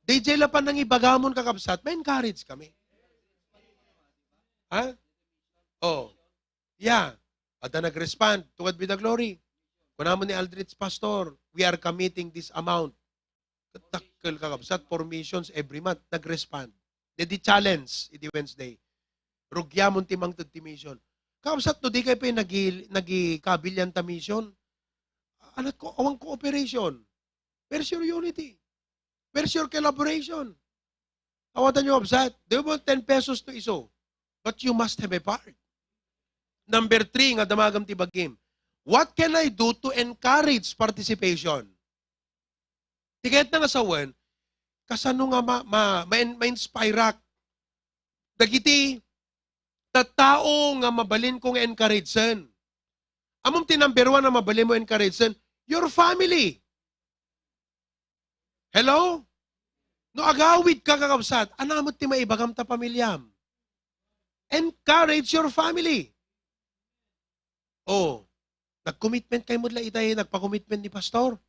D J la pa nangibagamon, kakabsat, ma-encourage kami. Ha? Oh. Yeah. Adda nag-respond. To God be the glory. Kunamon ni Aldrich, "Pastor, we are committing this amount." Dakkel, kakabsat, four missions every month. Nag-respond. Daydi challenge, idi Wednesday. Rugiamon ti mangted ti mission. Kakabsat, no di kayo pa nagi-, nagikabilyan ta mission, anat ko, awan cooperation. Where's your unity? Where's your collaboration? Awatan nyo, kabsat. Do you want ten pesos to iso? But you must have a part. Number three, nga damagam ti bagim. What can I do to encourage participation? Ti kayat na nga sawen, kasano nga ma-, ma-, ma-, ma-inspireak dagiti tattao nga mabalin ko nga encourageen? Ammom ti number one nga mabalin mo encourageen? Your family. Hello? No agawid ka, kakabsat, ania met ti maibagam ta pamiliam? Encourage your family. Oh, nag-commitment kayo met la itay nagpa-commitment ni pastor.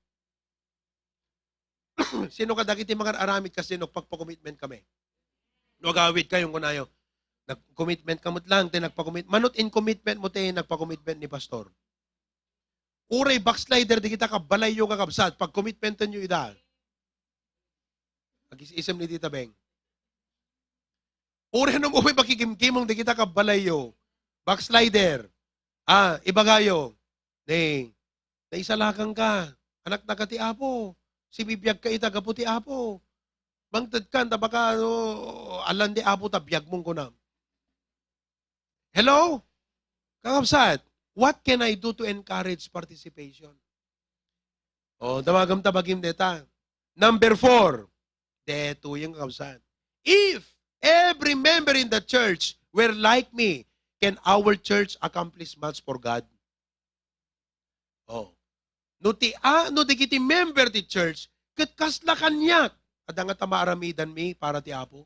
Sino kadagiti mangar-aramid kasdi no agpagpa-commitment kami? No agawid kayo, kunayo, nag-commitment ka met lang, tay nagpa-commit-, manut in commitment mo, tay nagpa-commitment ni pastor. Uray backslider, dagita kabbalayyo, kakabsat, pag-commitmenten yo ida. Agis-isem ni Tita Beng. Uray no umay makikimkimong, dagita kabbalayyo. Backslider. Ah, ibagayo. Nay, naisalakan ka. Anak na ka ti Apo. Sibibiag ka ita gapu ti Apo. Mangted ka, ta baka, ano, alan di Apo ta biag mong kunam. Hello? Kakabsat, what can I do to encourage participation? Oh, damagam ta bagim deta. Number four, deto yung kakabsat. If every member in the church were like me, can our church accomplish much for God? Oh. No ti, ah, no dagiti member ti church, ket kasla kaniak, adda nga ta maaramidan mi para ti Apo.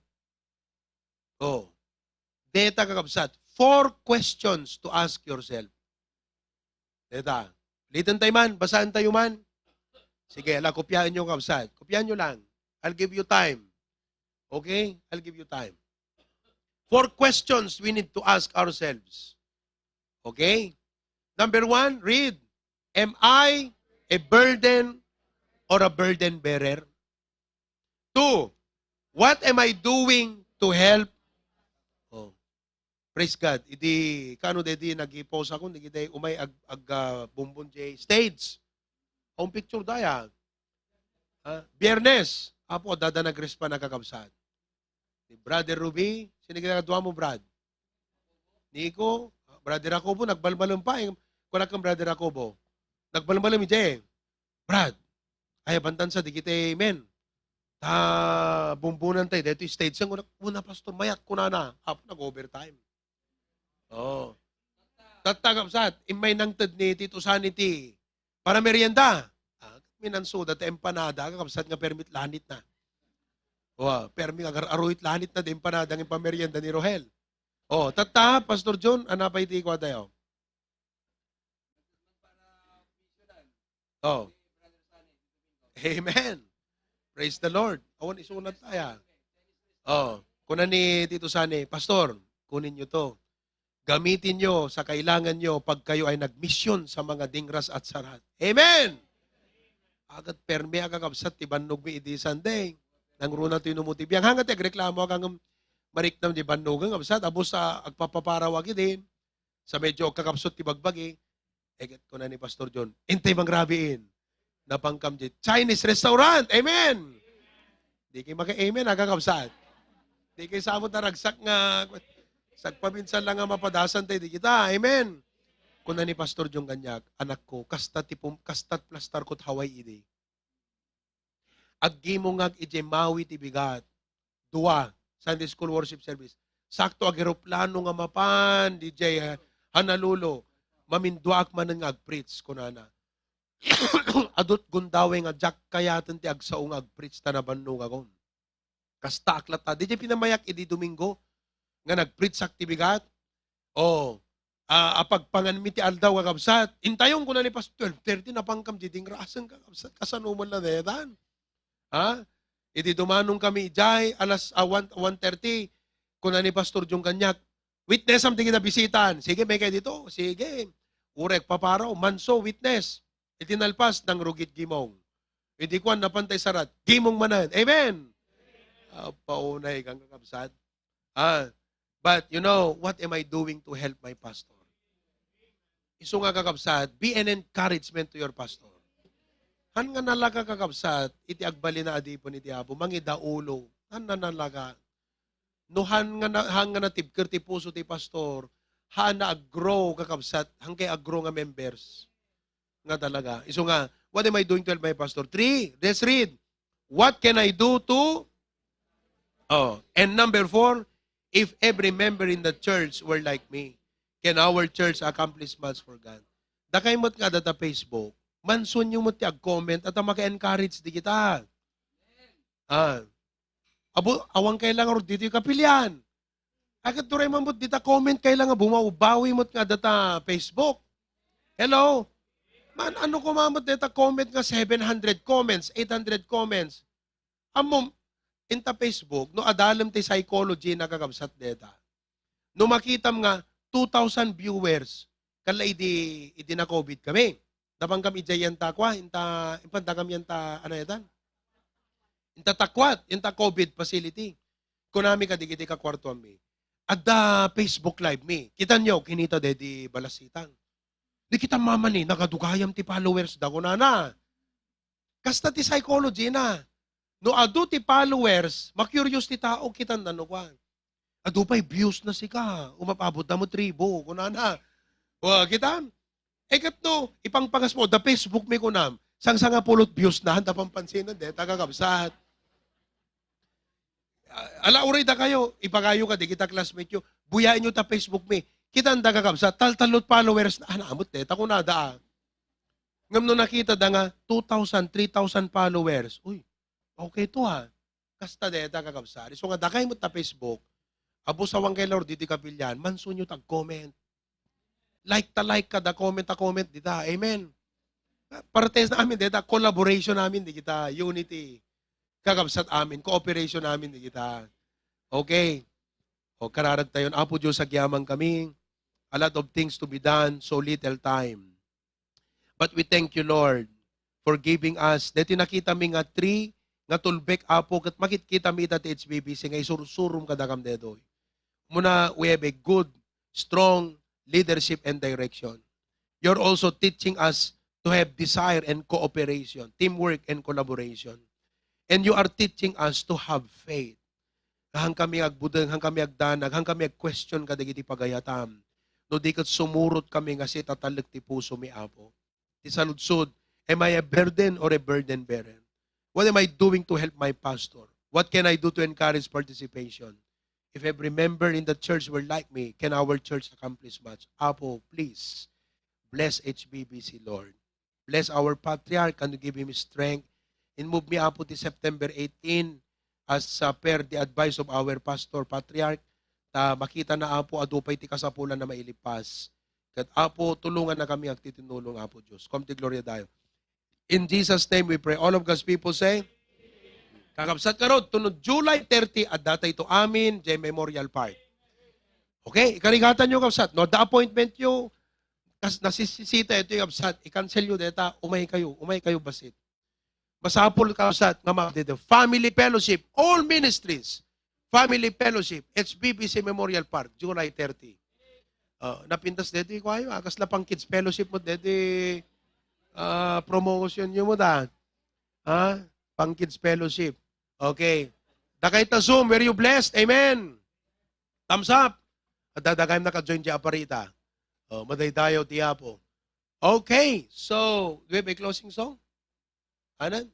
Oh. Deta, kakabsat, four questions to ask yourself. Deta. Ulitan tayo man, basahan tayo man. Sige, ala, kopyaen nyo, kabsat. Kopyaen nyo lang. I'll give you time. Okay? I'll give you time. Four questions we need to ask ourselves. Okay? Number one, read. Am I a burden or a burden bearer? Two, what am I doing to help? Oh, praise God. Idi, kano dedi nag-post ako, nagitay umay ag, ag, ah, bumbon jay stage. Ang picture daya. Ha? Biyernes. Apo, dada nag-respond na kakabsat. Ni Brother Ruby, sino ginagawa mo, Brad? Nico, Brother Jacobo, nagbalbalem pa. Eh, kuna kang Brother Jacobo. Nagbalbalem, ije. Brad, ay, abantan sa, di kita, amen. Ta, bumbunan tayo, dito yung stage, yung una, una, pastor, mayat ko na na. Apo, nag-overtime. Oh. Tattagapsat, imay nangted ni Tito Sanity. Para merienda. Ah, minansuda ta empanada, kakabsat nga permit lanit na. Wa, permi agar-aruit lanit na di empanada nga pamerienda ni Rohel. Oh, tatta, Pastor John, anapay ti kwa tayo? Oh. Amen. Praise the Lord. Awan isunod tayo. Oh, kuna ni Tito Sani, "Pastor, kunin nyo to. Gamitin nyo sa kailangan nyo pag kayo ay nagmisyon sa mga dingras at sarat." Amen! Agat permi, agagabsat, ti bannog mi idi Sunday. Nangruna to inumo ti biang. Hanggang ti agreklamo, agang mariknam di bannog, agabsat, abus sa agpapaparawag idin. Sa medyo kakabsat ti bagbagi, eget ko na ni Pastor John, "Intay mangrabiin. Napangkam di Chinese restaurant." Amen! Di kay maka-amen, agagabsat. Di kay samot naragsak nga, sagpabinsan lang nga mapadasan tayo, di kita. Amen! Kuna ni Pastor John Ganyag, "Anak ko, kasta ti pum-, kasta plastar kot Hawaii idi. Aggimongag idiay Maui ti bigat." Dua, Sunday school worship service. Sakto, ageroplano nga mapan, didiay, eh, Honolulu. Maminduaak manen nga agpreach, kunana. Adut gundaway nga diak kayaten ti agsao nga agpreach ta nabannogakon. Kasta ak latta. Didiay pinamayak idi Domingo nga nagpreachak ti bigat. Oh, ah, apagpangan mi ti aldaw, kakabsat. "Intayon," kuna ni Pastor, "twelve thirty, napangkam di dingrasen, kakabsat. Kasano man la detan?" Ha? Idi dumanong kami idiay, alas, ah, one, one thirty, kuna ni Pastor Jung Kanyak, "Witness am di kita bisitan." "Sige, may kayo dito." "Sige." Urek, paparaw, manso, witness. Iti nalpas, nangrugit gimong. Idi kuan, napantay sarat, gimong manen. Amen! Ah, paunay kang kakabsat. Ah, but you know, what am I doing to help my pastor? Isu nga kakabsat, be an encouragement to your pastor. Han nga nalaga kakabsat, iti agbalin a adipen iti Apo, mangidaulo. Han nga nalaga. No han nga na, han nga natibker ti puso ti pastor, han nga ag-grow kakabsat, han kay ag-grow nga members. Nga talaga. Isu nga, what am I doing to help my pastor? Three, let's read. What can I do to, oh, and number four, if every member in the church were like me, can our church accomplish much for God? Dakay met nga data Facebook, mansunyo met ti ag-comment, at maka-encourage di kita. Ah. Abo, awan kailangan ro ditoy kapilian. Ay, ket turay man met dita comment kailangan bumaw-bawi met nga data Facebook. Hello? Man, ano ko man met data comment nga seven hundred comments, eight hundred comments? Ammom, inta Facebook, no adalem ti psychology na kakabsat deta. No makitam nga two thousand viewers, kala idi, idi na-covid kami. Napangkam idiay yanta kua, inta, impandakam yanta, ano yatan? Inta takwat, inta covid facility. Kunami kadagiti kakuartuanmi, "Adda Facebook Live mi. Kitanyo, kinita dedi balasitang." Di kita mamani, nagadugayam ti followers da, kunana. Kasta ti psychology na. No adu ti followers, ma-curious ti tao, kitan na no kuan. Adu pay views na sika, umapabot da mo tribo, kunana. O, kita? E ket no, ipangpangas mo, da Facebook mi kunam, sangsanga pulot views na, handa pampansinan, de, tagakabsat. Ah, ala, uray da kayo, ibagayo ka, di kita classmate yo, buyaen yo ta Facebook mi. Kita, handa kakabsat, taltalot followers na, ana, amot, de, ta kunada, ah. Ngem no nakita da nga two thousand, three thousand followers, uy, okay to, ah. Kasta deta, kakabsat. Isu nga dakay met ta Facebook, abus awan kay Lord ditoy kapilian, mansunyo tag-comment. Like ta like, kada comment ta comment dita. Amen. Parte na amin deta, collaboration namin di kita, unity. Kakabsat amin, cooperation amin dagita. Okay. O, kararag tayon, Apo Dios, agyamankami. A lot of things to be done, so little time. But we thank you, Lord, for giving us. Deti nakitami nga tree, nga tulbek, Apo, ket makitkitami ita ti H B B C nga isursurom kadakam detoy. Muna, we have a good, strong leadership and direction. You're also teaching us to have desire and cooperation, teamwork and collaboration. And you are teaching us to have faith. Nga han kami agbudeng, han kami agdanag, han kami agquestion kadagiti pagayatam. No di ket sumurot kami nga sitatalek ti pusomi, Apo. Ti saludsod, am I a burden or a burden bearer? What am I doing to help my pastor? What can I do to encourage participation? If every member in the church were like me, can our church accomplish much? Apo, please, bless H B B C, Lord. Bless our patriarch and give him strength. And move mi, Apo, ti September eighteen as, uh, per the advice of our pastor, patriarch, ta makita na, Apo, adu pay ti kasapulan na mailipas. Ket, Apo, tulonganna kami agtitinulong, Apo Dios. Kom ti gloria dayo. In Jesus' name we pray. All of God's people say, kakabsat, karod, tungod July thirty, adda tayo amin, jay Memorial Park. Okay, ikarigatanyo, kabsat. No, the appointment you, kas-, nasisita ito, kabsat, i-cancel yo deta, umay kayo, umay kayo basit. Masapul, kabsat, nga mabdede. Family fellowship, all ministries. Family fellowship, H B B C Memorial Park, July thirty. Oh, napintas deti, kuayo, ah, kasla pang kids fellowship mo deti, ah, promotion nyo mo da. Ha? Pang kids fellowship. Okay. Dakay ta Zoom, were you blessed? Amen. Thumbs up. At dadagay na ka-join di aparita. Oh, madaydayaw ti Apo. Okay. So, do we have a closing song? Anan?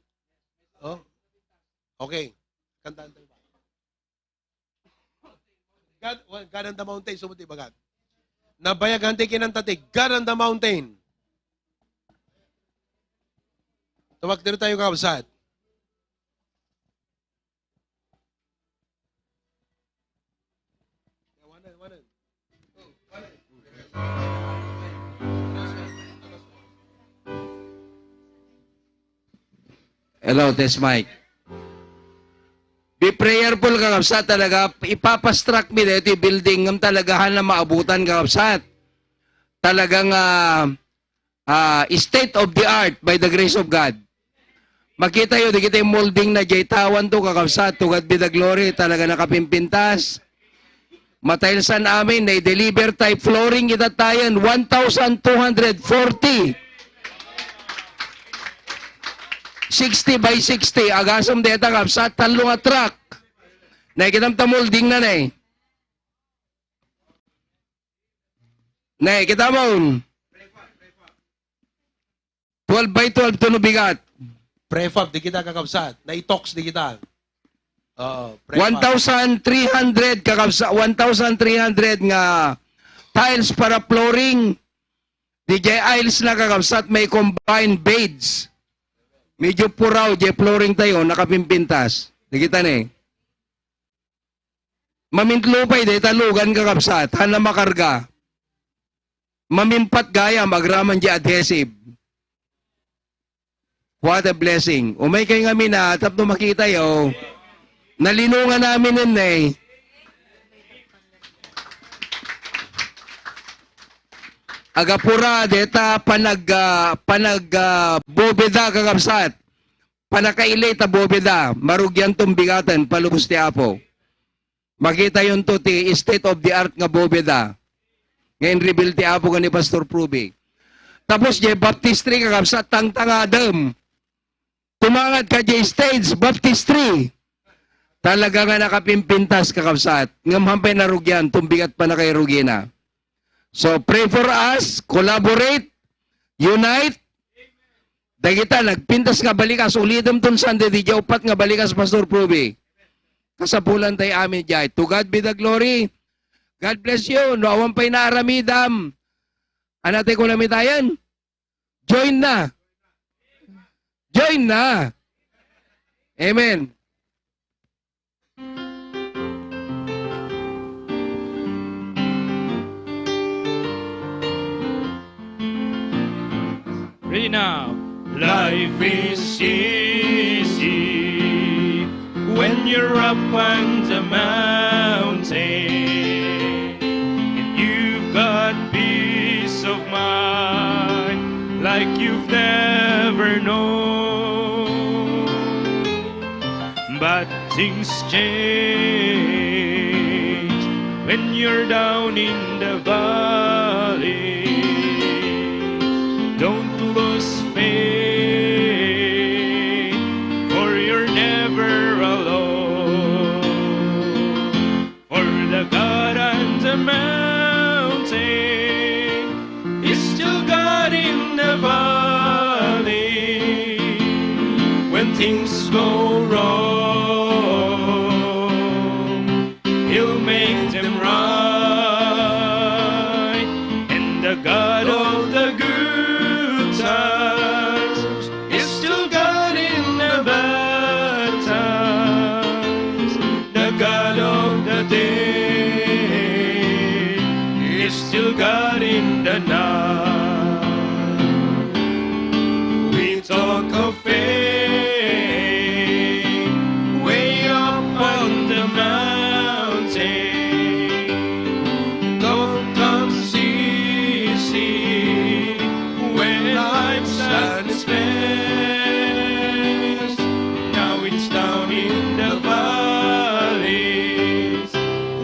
Oh. Okay. Kantaan tayo ba? God, well, God on the mountain, sumuti bagat. Nabayagan ti kinanta ti God on the mountain. Tawag diri tayo, kabsat. Hello, test mic. Be prayerful, kakabsat, talaga. Ipapastruck mi dito yung building, ngem talaga han na maabutan, kakabsat. Talagang, ah, ah, state of the art by the grace of God. Makita yo, di kita yung molding na jay tawan to, kakabsat, to God be the glory, talaga nakapimpintas. Matailsan amin, na i-deliver tayo flooring kita tayan, one thousand two hundred forty. Sixty by sixty, agasem deta, kabsat, tallo nga truck. Nakikitam ta molding na, ne. Ne, kita mo. Twelve by twelve to no bigat. Prefab, di kita, kakabsat. Naitoks, di kita. Oo, prefab. One thousand three hundred, kakabsa-, one thousand three hundred nga tiles para flooring. Di jay aisle na, kakabsat, may combined beds. Medyo puraw, jay flooring tayo, nakapimpintas. Di kita, ne. Mamintlo pay dayta lugan, kakabsat, han na makarga. Mamimpat gayam agraman di adhesive. What a blessing. Umay kay ngamin a, tapno makita yo. Nalinungan amin nun, eh. Agapura, deta panag, ah, panag, ah, bobeda, kakabsat. Panakaili ta bobeda, marugian ton bigaten, palubos ti Apo. Makita yun to ti state of the art nga bobeda. Nga in-reveal ti Apo ken ni Pastor Pruby. Tapos jay baptistry, kakabsat, tangtangadem. Tumangad ka jay stage, baptistry. Talaga nga nakapimpintas, kakabsat. Ngem han pay narugian, ton bigat panakairugina. So, pray for us, collaborate, unite. Dagita, nagpintas nga balikas, ulitem ton Sunday, di jay upat nga balikas, Pastor Pruby. Kasapulan tay amin jay. To God be the glory. God bless you. No awan pay naaramidam. Ano tay kunam itayan? Join na. Join na. Amen. Ready now. Life is easy. You're up on the mountain, and you've got peace of mind like you've never known. But things change when you're down in the valley. Don't lose faith, for you're never alone. For the God on the mountain is still God in the valley. When things go wrong, He'll make them right. And the God of the good times is still God in the bad times. The God of the day is still God in the night. We talk of faith way up on the mountain. Don't come easy when life's at its best. Now it's down in the valleys.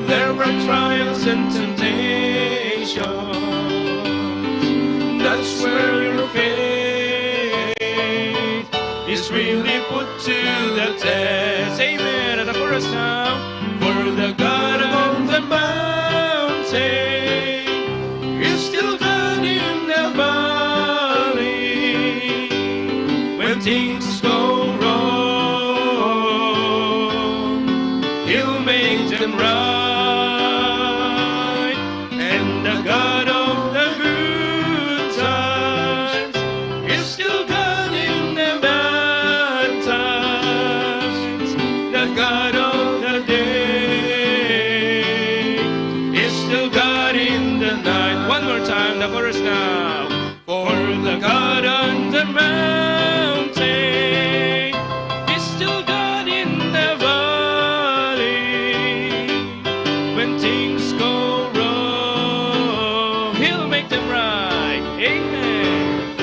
There were trials and temptations. That's where your faith is really put to the test. Amen. At the chorus now. For the God on the mountain is still God in the valley. When things go wrong, He'll make them right. And the God of the good times is still God in the bad times. The God of the day is still God in the night. One more time, the chorus now. For the God on the mountain is still God in the valley. When things go wrong, He'll make them right. Amen.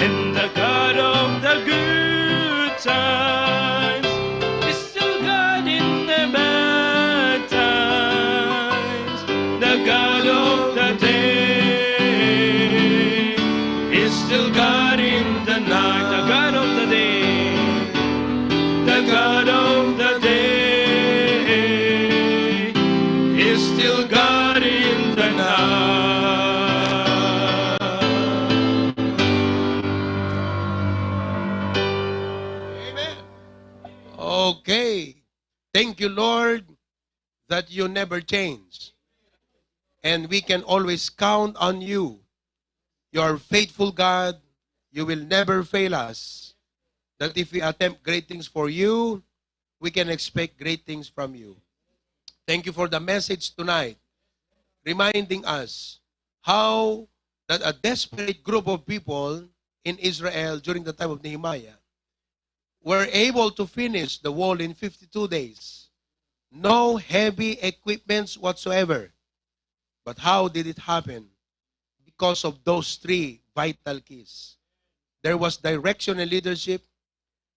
And the God of the good times is still God in the bad times. The God of the day is still God in the night. The God of the day, the God of the day is still God in the night. Amen. Okay. Thank you, Lord, that you never change. And we can always count on you. You are faithful, God. You will never fail us. That if we attempt great things for you, we can expect great things from you. Thank you for the message tonight, reminding us how that a desperate group of people in Israel during the time of Nehemiah were able to finish the wall in fifty-two days. No heavy equipments whatsoever. But how did it happen? Because of those three vital keys. There was direction and leadership,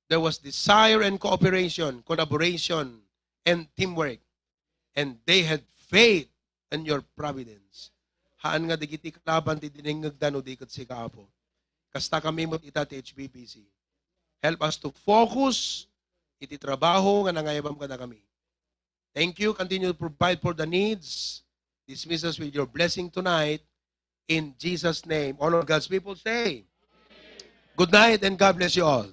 there was desire and cooperation, collaboration, and teamwork. And they had faith in your providence. Haan nga dagiti kalaban ti dinengngegda no di ket sika, Apo. Kasta kami met ita ti H B B C. Help us to focus iti trabaho nga nangayabam kadakami. Thank you. Continue to provide for the needs. Dismiss us with your blessing tonight. In Jesus' name. All of God's people say, good night and God bless you all.